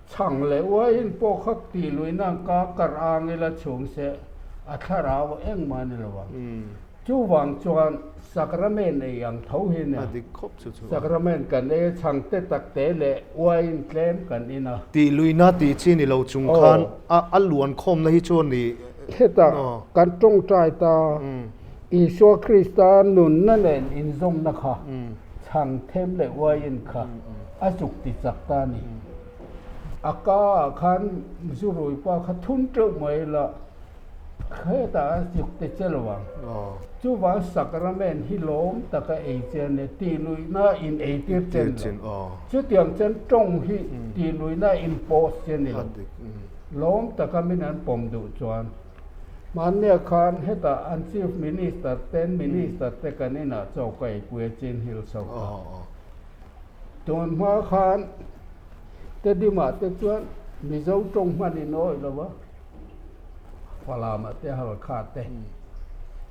Chhang leh uaiin pawh kha tih luihna ang ka kar ang ila chhung se a thlarau engmah a ni lo ang. Chuvang chuan Sacrament ei ang tho hi nia. Sacrament kan ei a chhang te tak te leh uaiin tlem kan in a. Tih luihna tih chi ni lo chung khan a luan khawmna hi chu a ni. Hetah kan tawngtai ta Isua Krista nunna nen inzawmna kha chhang them leh uaiin kha a zuk ti chak ta a ni. A ka ah khan zurui pa kha thum teuh mai la hetah a zuk ti che lo ang. Chuvang sacrament hi lawm taka ei che a ni, tih luihna in ei tir che ni lo. Chutiang chuan tawng hi tih luihna in post che ni lo. Lawm taka min an pawm duh chuan. Hmannia khan hetah an Chief Minister ten Minister te kan inah chaw ka eipui a Chin Hills ho kha. Tun hma khan Tedimah te chuan Mizo tawng hman in awih lo a, Falamah te Halkha te.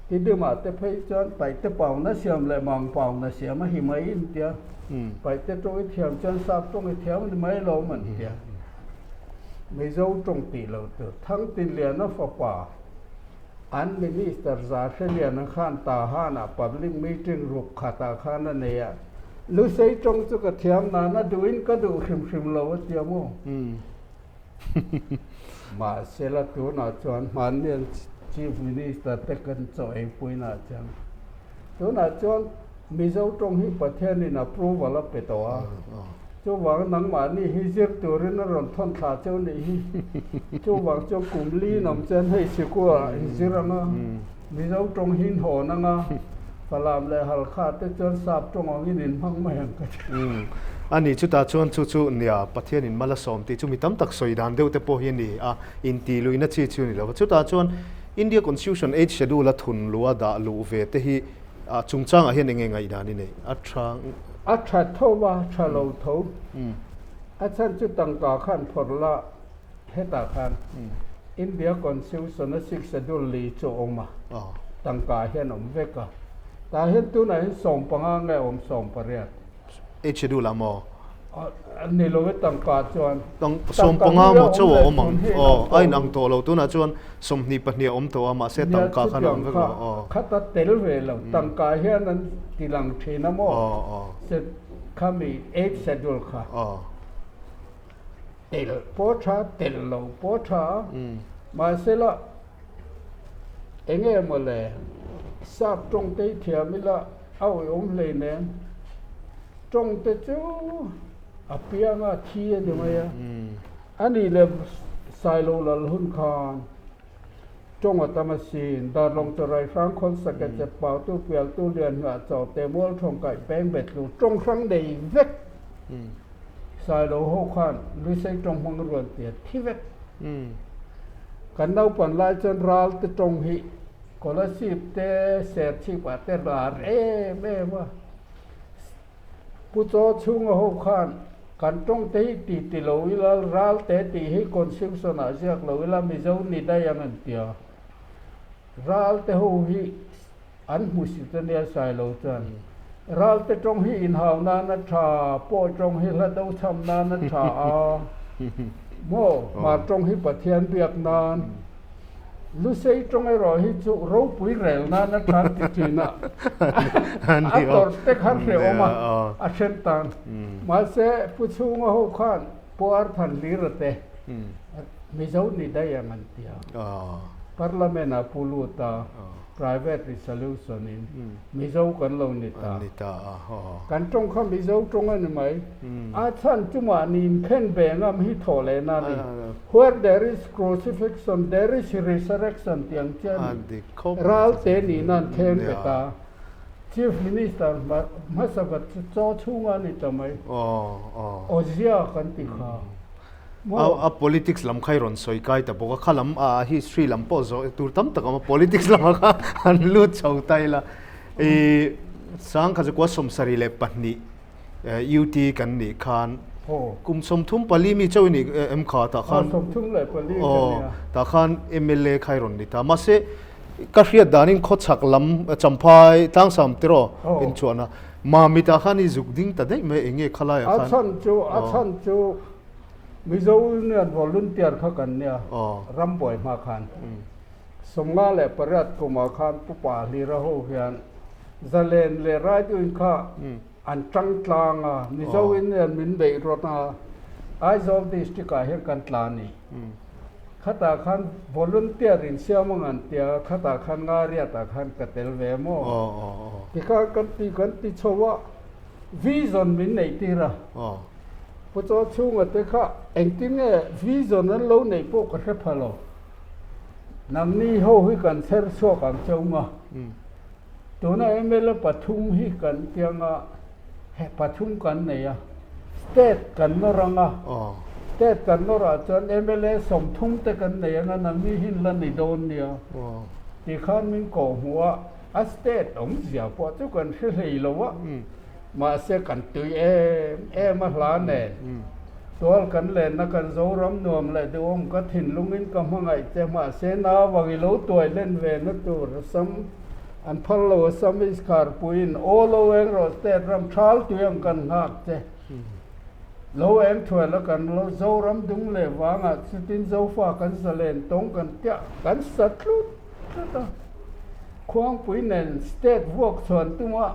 Tidimah te phei chuan Paihte pauna siam leh Mang pauna siam a hi mai in tia. Paihte tawng i thiam chuan Sap tawng i thiam a ni mai lo man tia. Mizo tawng tih lo tur Thangtinliana fapa an Minister Zahreliana khan Tahan-ah public meeting ruk khatah khan a nei a, Lusei tawng chu ka thiam nan a duhin ka duh hrim hrim lo a tia maw? Mahsela tunah chuan hmanni Chief Minister te kan chaw eipuinaah chuan tunah chuan Mizo tawng hi Pathianin approval a pe tawh a, chuvang nangmahni hi zir turin a rawn thawn thlah cheu nih hi. Chuvang chuan kum li nawm chuan hei sikua in zir ang a, Mizo tawng hi in hawn ang a, Falam leh Halkha te chuan sap tawng angin in hmang mai ang ka ti. A ni, chutah chuan chu chu nia Pathianin mal a sawm tih chu mi tam tak sawi dan deuh te pawh hi a ni a, intihluihna chi chu a ni lo va. Chutah chuan India Constitution Eighth Schedule a thun luh a dah luh ve te hi A chungchangah hian enge ngaihdan i neih? A tha. A tha tho a, tha lo tho. A chhan chu tangka khan phawrh la, hetah khan India Constitution a Sixth Schedule li chu a awm a, tangka hian a awm vek a. Tah hian tunah hian 15 nge awm 18? Eighth Schedule ah maw? Ni lo e tangka chuan. Sawmpanga maw chauh a awm ang. Aw, a inang tawh lo. Tunah chuan 22 a awm tawh a, mahse tangka khan a awm vek lo. Aw. Khat a tel ve lo. Tangka hian an ti lang thin a maw? Aw, aw. Khami eighth schedule kha. Aw. Tel pawh tha, tel lo pawh tha. Mahse la enge maw le sap tawng te hi thiam ila a awihawm hleinem. Tawng te chu a piang a, thi a ni mai a. A nih leh Sailo lal hun khan tawng a tam asin. Darlawng chawrai hrang khawn sake chep pautu pialtu lian nghah chaw te mual thawng kaih peng bet lu tawng hrang nei vek. Sailo ho khan Lusei tawng hmang ruan tia thi vek. Kan naupan lai chuan ral te tawng hi Kolasib te Serchhip ah te lar em em a. Pu Chaw chhunga ho khan kan tawng te hi ti ti lo ila, ral te tih hi constitution ah ziak lo ila Mizo ni daih ang an tia. Ral te ho hi an hmu si ta nia Sailo chuan. Ral te tawng hi inhau nan a tha, pawi tawng hi hla do chham nan a tha a, maw hmar tawng hi Pathian biak nan. Lusei tawng erawh hi chu ropui rel nan a tha ti thin a, a tawrh te kha hrehawm a, a then tan. Mahse, Pu Chhunga ho khan Pu Arthan Lira te Mizo ni daih ang an ti a, Parliament ah pu lut a, Private resolution in Mizo kan lo ni ta. Kan tawng kha Mizo tawng a ni mai. A chhan chu mahni inkhen ve ngam hi thawh leh na a ni. Where there is crucifixion, there is resurrection tih ang chiah a ni. Ral te nihna an thleng ve ta. Chief Minister hmasa vat chu chaw chhunga a ni ta mai. Awzia kan ti kha. A politics lam kha i rawn sawi kai ta bawk a, kha lam a history lam pawh zawh tur tam tak a awm a, politics lamah kha an lut chho ta ila. I sangkhat chu kua 72 UT kan nih khan kum 34 mi chauh i nih em kha tah khan 34 ka nia. Tah khan mla kha i rawn ni ta. Mahse ka hriat danin khawchhak lam Champhai Tlangsam tiraw inchuahna Mami tah khan i zuk ding ta daih mai eng nge khalaiah khan. A chhan chu a chhan chu Mizo Union Volunteer kha kan nia rambuai hma khan 58 kumah khan Pu Pa Hlira ho hian Zalen leh Raiduin kha an tang tlang a, Mizo Union min beih rawt a, Aizawl District ah hian kan tla a ni. Khatah khan volunteer in siam ang an tia, khatah khan Ngariat ah khan ka tel ve maw? Tikhan kan ti kan ti chho a, vision min neih tir a. Pu Chaw chhunga te kha engtin nge vision an lo neih pawh ka hre pha lo. Nangni ho hi kan chher chhuak ang cheu nga. Tuna mla pathum hi kan tiang a, pathum kan nei a, state kan nawr ang a, state kan nawrah chuan mla 30 te kan nei ang a, nangni hi la ni dawn nia tih khan min kawh hmuh a, a state awmzia pawh chu kan hre hlei lo a, mahse kan tui em em a hla nen. Tual kan lenna kan Zoram nuam leh duhawm ka thinlungin ka hmangaih che mahse nauvang i lo tuai len ve na tur a sam an phal lo a sam iskar puiin aw lo eng rawh state ram thal tui ang kan nghak che lo eng thuai la kan lo Zoram dung leh vangah chutin Zofa kan zalen tawng kan tiah kan sa tlut tlut a Khuangpui nen state vuak chhuan tuma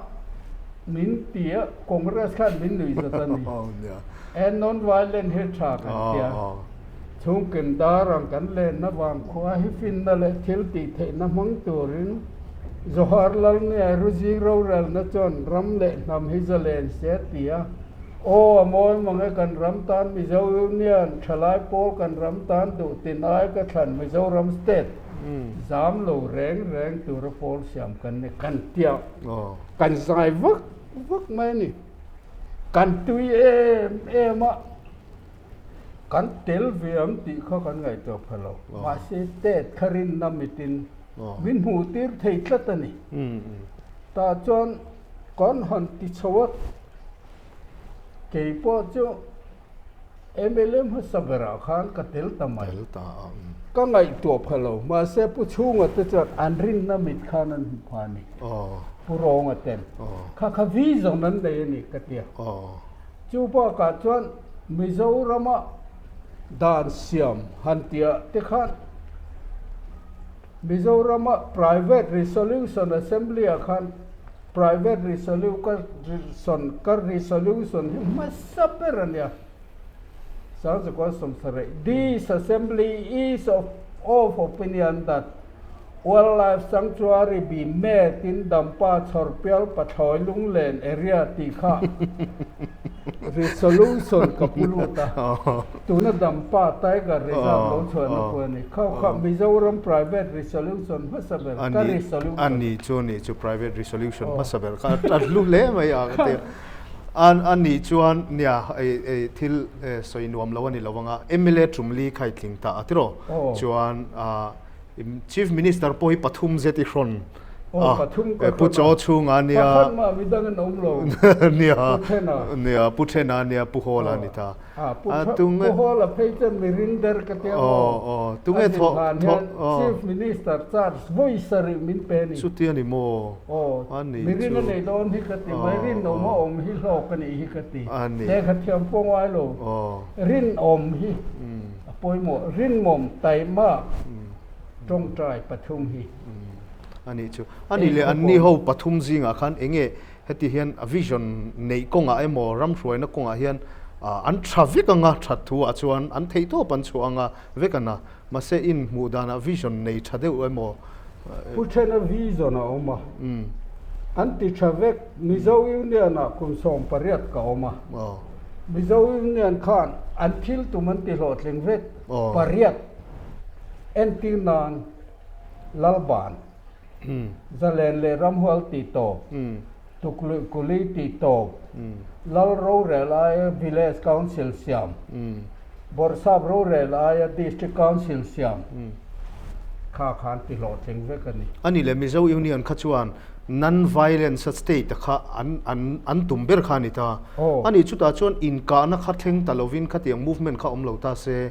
min ti a, Congress khan min nuih zat a ni. E non-violent hi tha kan tia. Chhungkim dar ang kan lenna vang khua hi finna leh thil tih theihna hmang turin Jawaharlal Nehru zing rorelna chuan ram leh hnam hi zalen se a ti a. Aw a mawi mang e kan ram tan Mizo Union thalai pawl kan ram tan duh tin ai ka thlan Mizoram State. Zam lo reng reng tura pawl siam kan ni kan tia kan zai vak vak mai a ni. Kan tui em em a, kan tel ve ang tih kha kan ngaihtuah pha lo. Mahse state kha rinna mitin min hmuh tir thei tlat a ni. Tah chuan kan han ti chho a, keipawh chu. Mla hmasa berah khan ka tel ta mai. Ka ngaihtuah pha lo. Mahse Pu Chhunga te chuan an rinna mit khan an hmu pha a ni. Pu Rawnga ten. Kha kha vision an nei a ni ka tia. Chu bakah chuan Mizorama dan siam han tih te khan Mizorama Private Resolution Assembly ah khan Private Resolution ka resolution hi hmasa ber a nia. 1970 This Assembly is of of opinion that Wildlife Sanctuary be made in Dampa Chhawrpial Pathlawi Lunglen area tih kha resolution ka pu lut a. Tuna Dampa Tiger Reserve lo chhuahna pawh a ni. Kha kha Mizoram Private Resolution hmasa ber ka resolution. A ni chu a ni chu Private Resolution hmasa ber kha a hlu hle mai a ka ti a. A nih chuan nia thil sawi nuam lo a ni lo anga mla tumli kha i tling ta a tiraw? Chuan Chief Minister pawh hi pathum zet i hrawn a, Pu Chaw chhunga nia, nia, nia, Pu Thena nia, Pu Hawla a ni ta. Pu Hawla phei chuan mi ring der ka tia maw? A zin hlan hian Chief Minister charge vawi sarih min pe a ni. Chuti a ni maw? Mi rin a nei dawn hi ka ti mai, rinawm a awm hi hlawk a nih hi ka ti. Lehkha thiam pawh ngai lo, rinawm hi a pawimawh. Rinmawm taima tawngtai pathum hi. A nih chu. A nih leh anni ho pathum zingah khan eng nge heti hian a vision neih kawngah emaw ramhruaina kawngah hian an tha vek anga that thu ah chuan an theih tawp an chhuah anga vek ana. Mahse in hmuh danah vision nei tha deuh emaw. Pu Thena vision a awm a, an ti tha vek. Mizo Union ah kum 18 ka awm a. Mizo Union khan an thil tum an ti hlawhtling vek. Pariat entir nan Lalban, Zalen leh Ramhual tih tawp, Tukluih Kuli tih tawp, Lal Rorel aia Village Council siam, Bawrhsap Rorel aia District Council siam kha khan ti hlawhtling vek a ni. A nih leh Mizo Union kha chuan Non-violence a state a kha an an an tum ber kha a ni ta. A nih chutah chuan inkahna kha thleng ta lovin khatiang movement kha awm lo ta se,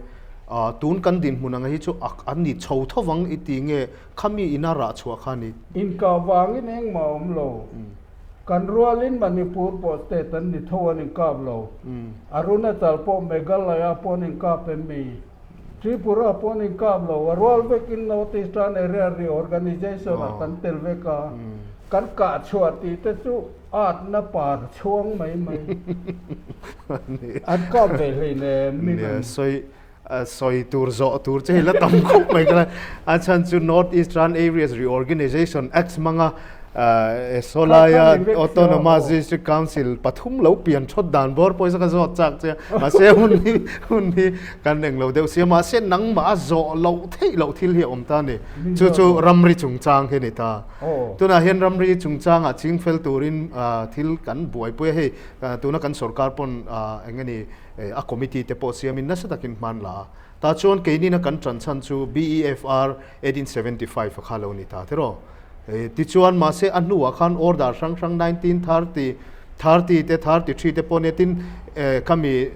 tun kan dinhmun anga hi chu a an ni chho tho vang i ti nge khami ina rah chhuah kha a ni. Inkah vangin engmah a awm lo. Kan rualin Manipur pawh state an ni tho an inkap lo. Arunachal pawh Meghalaya pawh an inkap em mi? Tripura pawh an inkap lo. A rual vekin North Eastern Area Reorganisation ah kan tel vek a. Kan kah chhuah tih te chu atna par chhuang mai mai. An kap ve hleinem mi kan. Sawi sawi tur zawh tur che hi la tam khawp mai ka la. A chhan chu North Eastern Areas Reorganisation Act hmanga Sawlaia Autonomous District Council pathum lo pian thawt dan bawr pawisa ka zawt chak che a, mahse hun hi hun hi kan eng lo deuh sia, mahse nangmah a zawh loh theih loh thil hi a awm ta a ni. Chu chu ramri chungchang hi a ni ta. Tunah hian ramri chungchangah ching fel turin thil kan buaipui a, hei tuna kan sorkar pawn eng nge ni a committee te pawh siamin nasa takin hman la a. Tah chuan keinina kan tan chhan chu BEFR 1875 a kha lo ni ta tiraw. Tichuan mahse a hnuah khan order hrang hrang 1930, 30 te 33 te pawh nia tin khami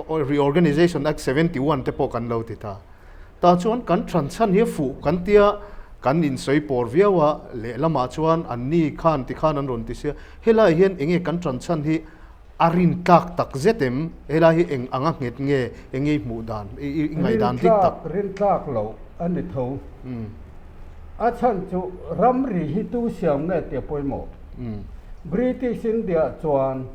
Reorganisation Act 71 te pawh kan lo ti ta. Tah chuan kan tan chhan hi a fuh kan tia kan insawi pawr viau a, lehlamah chuan anni khan tikhan an rawn ti sia. Helaiah hian enge kan tan chhan hi A rin tlak tak zet em? Helai hi eng anga nghet nge? Eng nge i hmuh dan, i ngaihdan dik tak? Rin tlak loh a ni tho. A chhan chu ramri hi tu siam nge tih a pawimawh. British India chuan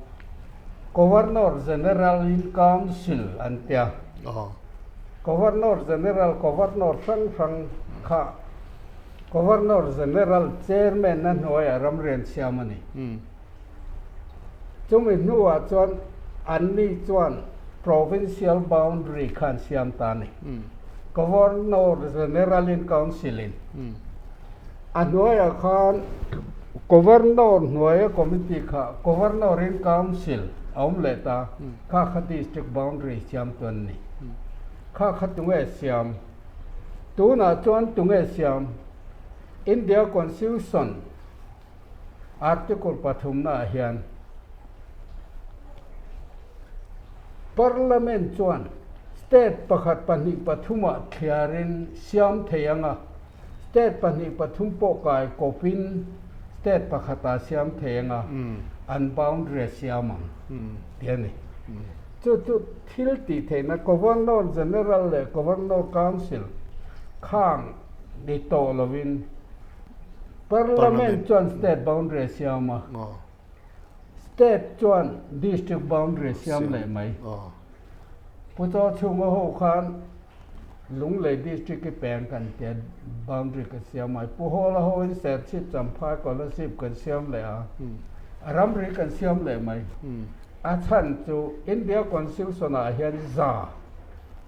Governor General in Council an tia. Governor General, Governor hrang hrang kha Governor General Chairman a hnuaiah ramri an siam a ni. Chumi hnuah chuan anni chuan Provincial Boundary kha an siam ta a ni. Governor General in Council in a hnuaiah khan Governor hnuaia committee kha Governor in Council a awm leh ta, kha kha District Boundary siam tu an ni. Kha kha tunge siam? Tunah chuan tunge siam? India Constitution Article pathumnaah hian Parliament chuan state pakhat pahnih pathumah thliarin siam thei ang a, state pahnih pathum pawh kai kawpin state pakhatah siam thei ang a, an boundary a siam ang tih a ni. Chu chu thil tih theihna Governor General leh Governor Council khang ni tawh lovin Parliament chuan State boundary a siam a, State chuan District boundary a siam leh mai. Pu Chaw chhunga ho khan Lunglei District i peng kan tia boundary kan siam a, Pu Hawla hoin Serchhip Champhai Kolasib kan siam leh a, a ramri kan siam leh mai. A chhan chu India Constitution ah hian za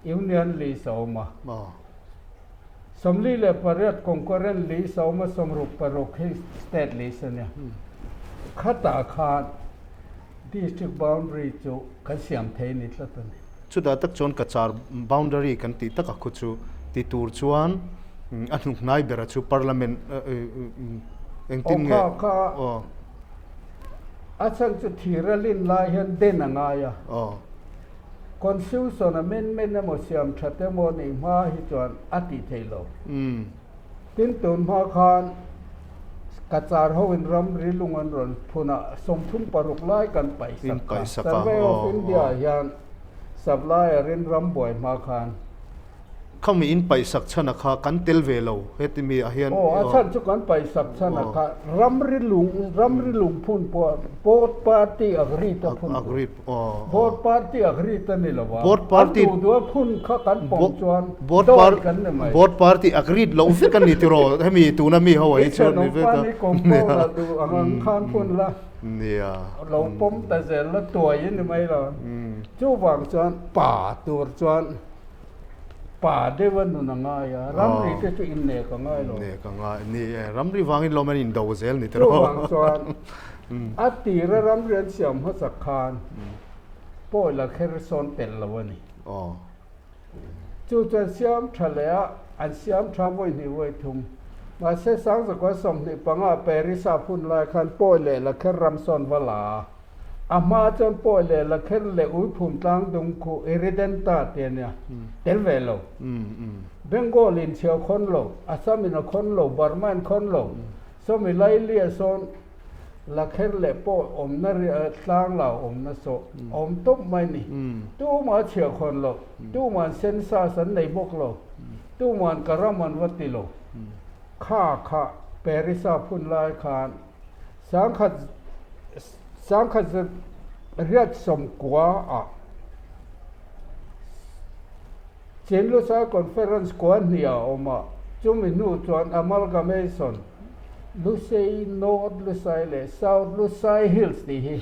Union list a awm a, 48 Concurrent list a awm a, 66 hi State list a nia. Khatah khan District boundary chu kan siam thei ni tlat a ni. Chutah tak chuan Cachar boundary kan tih tak a khu chu ti tur chuan a hnuk hnai bera chu Parliament engtin nge Aw kha kha a chhan chu thir a lin lai hian den a ngai a. Constitution amendment emaw siam that emaw nih hma hi chuan a tih theih lo. Tin, tun hma khan Cachar hoin ramri lung an rawn phun a, 36 lai kan paihsak kha. Survey of India hian supplier in ram buai hma khan. Khami in paihsak chhan a kha kan tel ve lo heti mi ah hian. Aw, a chhan chu kan paihsak chhan a kha ramri lung, ramri lung phun pawh both party agreed a phun tur. Both party agreed a ni lo a, an duh duh a phun kha kan pawm chuan dawi kan ni mai. Both party agreed loh vek a ni tiraw hemi tuna mi ho ah hi chuan ni vek a. I thenawm pa ni compound ah duh ang ang khan phun la, lo pawm ta zel la tuai a ni mai lo. Chuvang chuan pa tur chuan pa deuh a nun a ngai a, ramri te chu innek a ngai lo. Innek a ngai, ni e, ramri vangin lawm an indo zel ni tiraw. Chuvang chuan A tira ramri an siam hmasak khan pawi la kher sawn tel lo a ni. Chu chuan siam tha leh a, an siam tha vawi hnih vawi thum. Mahse Sangzakua 25 Paris a hun lai khan pawi leh la kher ram sawn va la a. A hma chuan pawi leh la kher leh uiphum tlang dung khu Irredenta tih a nia, tel ve lo. Bengal in chhiau khawn lo, Assam in a khawn lo, Burma in khawn lo, sawmi Lailia sawn Lakher leh pawh awmna tlang la awmna saw awm tawp mai ni. Tumah chhiah khawn lo, tuma'n census an nei bawk lo, tuma'n ka ram an va ti lo. Kha kha Paris-a phun lai khan 1900 riat 90 ah Chin Lusai Conference kua hnih a awm a, chumi hnu chuan Amalgamation, Lusei, North Lusai leh South Lusai Hills tih hi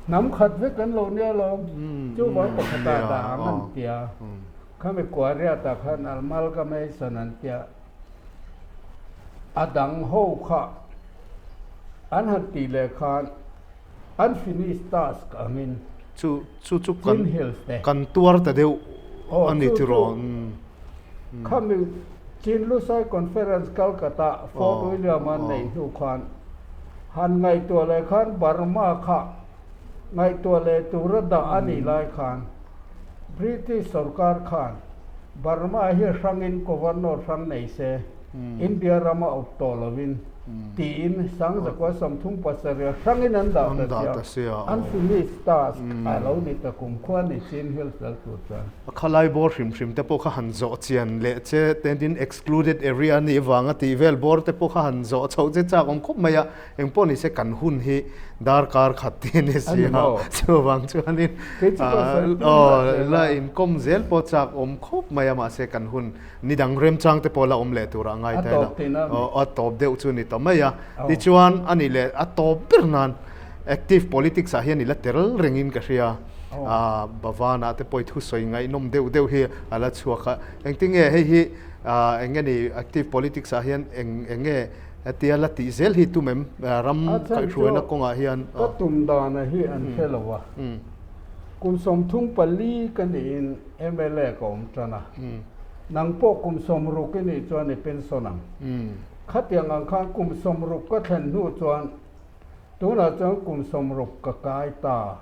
hnam khat vek an lo nia lo, chuvang pakhatah dah ang an ti a, khami kua riatah khan Amalgamation an ti a, a dang ho kha an han tih leh khan an finish task angin Chu chu chu kan kan tuar ta deuh a ni tiraw? Khami Chin Lusai Conference Calcutta Fort William a neih hnu khan han ngaihtuah leh khan Burma kha ngaihtuah leh tura dah a nih lai khan British sorkar khan Burma hi hrangin Governor hrang nei se India rama awp tawh lovin tiin 1937 hrangin an dah ta sia, unfinished task a lo ni ta kumkhua ni Chin Hills lal tur chuan. A khalai bawr hrim hrim te pawh kha han zawh chian leh che ten excluded area a nih vanga tih vel bawr te pawh kha han zawh chhoh che chak awm khawp mai a, Eng pawh ni se kan hun hi darkar khat te a ni si a, chuvang chuanin la inkawm zel pawh chak awm khawp mai a, mahse kan hun ni dang remchang te pawh la awm leh turah ngai ta ila, a tawp deuh chu ni ta mai a. Tichuan a nih leh a tawp ber nan active politics ah hian i la tel rengin ka hria, Bhavan-ah te pawh i thusawi ngaihnawm deuh deuh hi a la chhuak a, engtinge hei hi eng nge ni active politics ah hian eng eng nge Hetia la tih zel hi tum em? Ram kaihhruaina kawngah hian. Ka tum dana hi an hre lo a. Kum 34 ka niin mla ka awm tan a. Nang pawh kum 60 i nih chuan i pension ang. Khatiang ang khan kum 60 ka thlen hnu chuan tunah chuan kum 60 ka kai ta.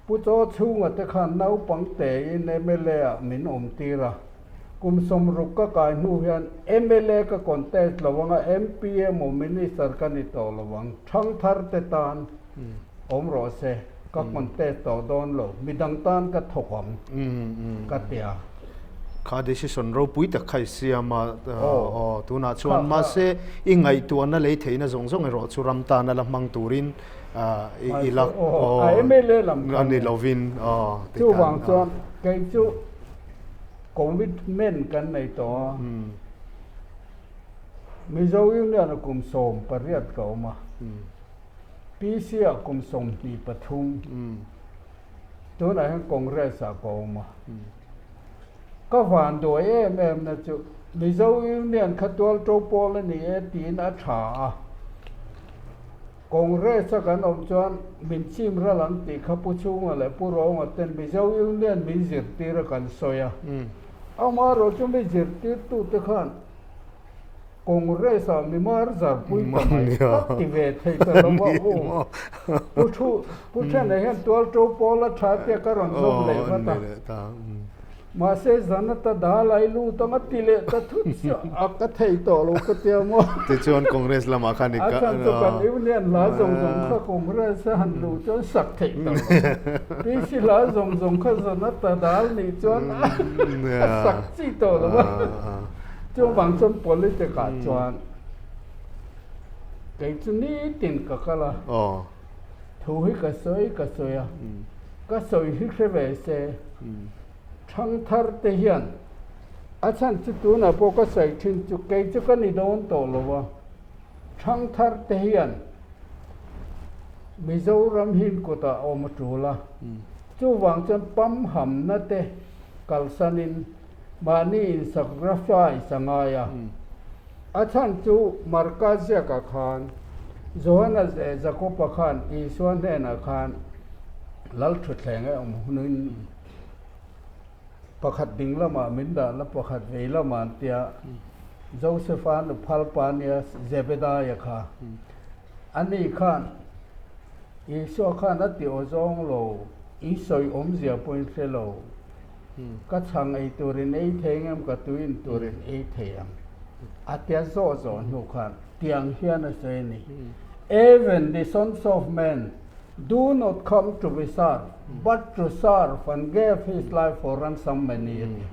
Pu Chaw chhunga te khan naupang tein mla ah min awm tir a. Kum 60 ka kai hnu hian mla ka contest lo anga MP emaw Minister ka ni tawh lo ang. Thangthar te tan awm rawh se. Ka contest tawh dawn lo, midang tan ka thawk ang ka ti a. Kha decision ropui tak kha i siam a, aw tunah chuan mahse i ngaihtuahna lei theihna zawng zawng erawh chu ram tana la hmang turin i la aw a MLA lam kha ni lovin aw chuvang chuan kei chu commitment kan nei tawh a, Mizo Union-a kum 18 ka awm a. PC ah kum 23, tunah hian Congress ah ka awm a. Ka vanduai em em na chu Mizo Union kha tual to pawl a ni e tiin a tha a. Congress a kan awm chuan min chim ral ang tih kha Pu Chhunga leh Pu Rawnga ten Mizo Union min zirtir a kan sawi a. Amaherawhchu chu mi zirtirtute khan Congress ah mi mar zar pui ta mai ka ti ve thei ta lo va aw. Pu Thu Pu Thena hian tual to pawl a tha tia ka rawn zawm leh vat a. Mahse zan ata dal ai lut ang a ti leh ta thut sia a ka thei tawh lo ka tia maw. Tichuan Congress lamah khan i ka. A chhan chu kan Union hla zawng zawng kha Congress a han luh chuan sak theih ta lo. PC hla zawng zawng kha zan ata dal nih chuan a sak chi tawh lo a. Chuvang chuan politic ah chuan kei chu nitin ka kal a, thu hi ka sawi ka sawi a, ka sawi hi hre ve se, thangthar te hian a chhan chu tunah pawh ka sawi thin chu kei chu ka ni dawn tawh lo a, thangthar te hian Mizoram hin kutah awm a tul a, chuvang chuan pamhamna te kalsanin Mahni in sacrifice a ngai a. A chhan chu Marka ziakah khan Johana leh Jakoba khan Isua hnenah khan Lal thutthleng a awm hunin pakhat ding lamah min dah la, pakhat vei lamah an tia. Josefa nuphal pa nia Zebedaia kha. Ani khan Isua khan a ti aw zawng lo, i sawi awmzia pawhin hre lo. Ka chhang ei turin ei thei ngem ka tui in turin ei thei ang a tia zawh zawh hnu khan tiang hian a sawi a ni, Even the sons of men do not come to be served but to serve and gave his life for ransom many a ti.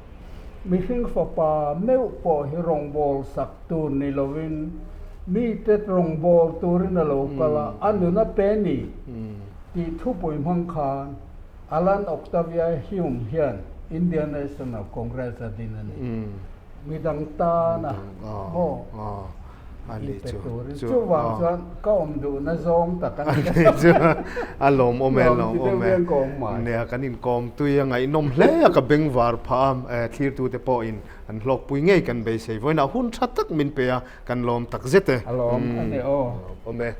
Mihring fapa meuh pawh hi rawngbâwl sak tur ni lovin mite rawngbâwl turin a lo kal a, a nun a pe ni tih thupui hmang khan Allan Octavia Hume hian Indian National Congress a din a ni. Midang tana maw i pe turin. Chuvang chuan ka awm duhna zawng tak a ni. A lawmawm e, a lawmawm e. Nia, kan inkawm tui a ngaihnawm hle a, ka bengvar phah a, thlirtute pawhin an hlawkpui ngei kan beisei. Vawiinah hun tha tak min pe a, kan lawm tak zet e. A lawm a ni aw. Lawmawm e.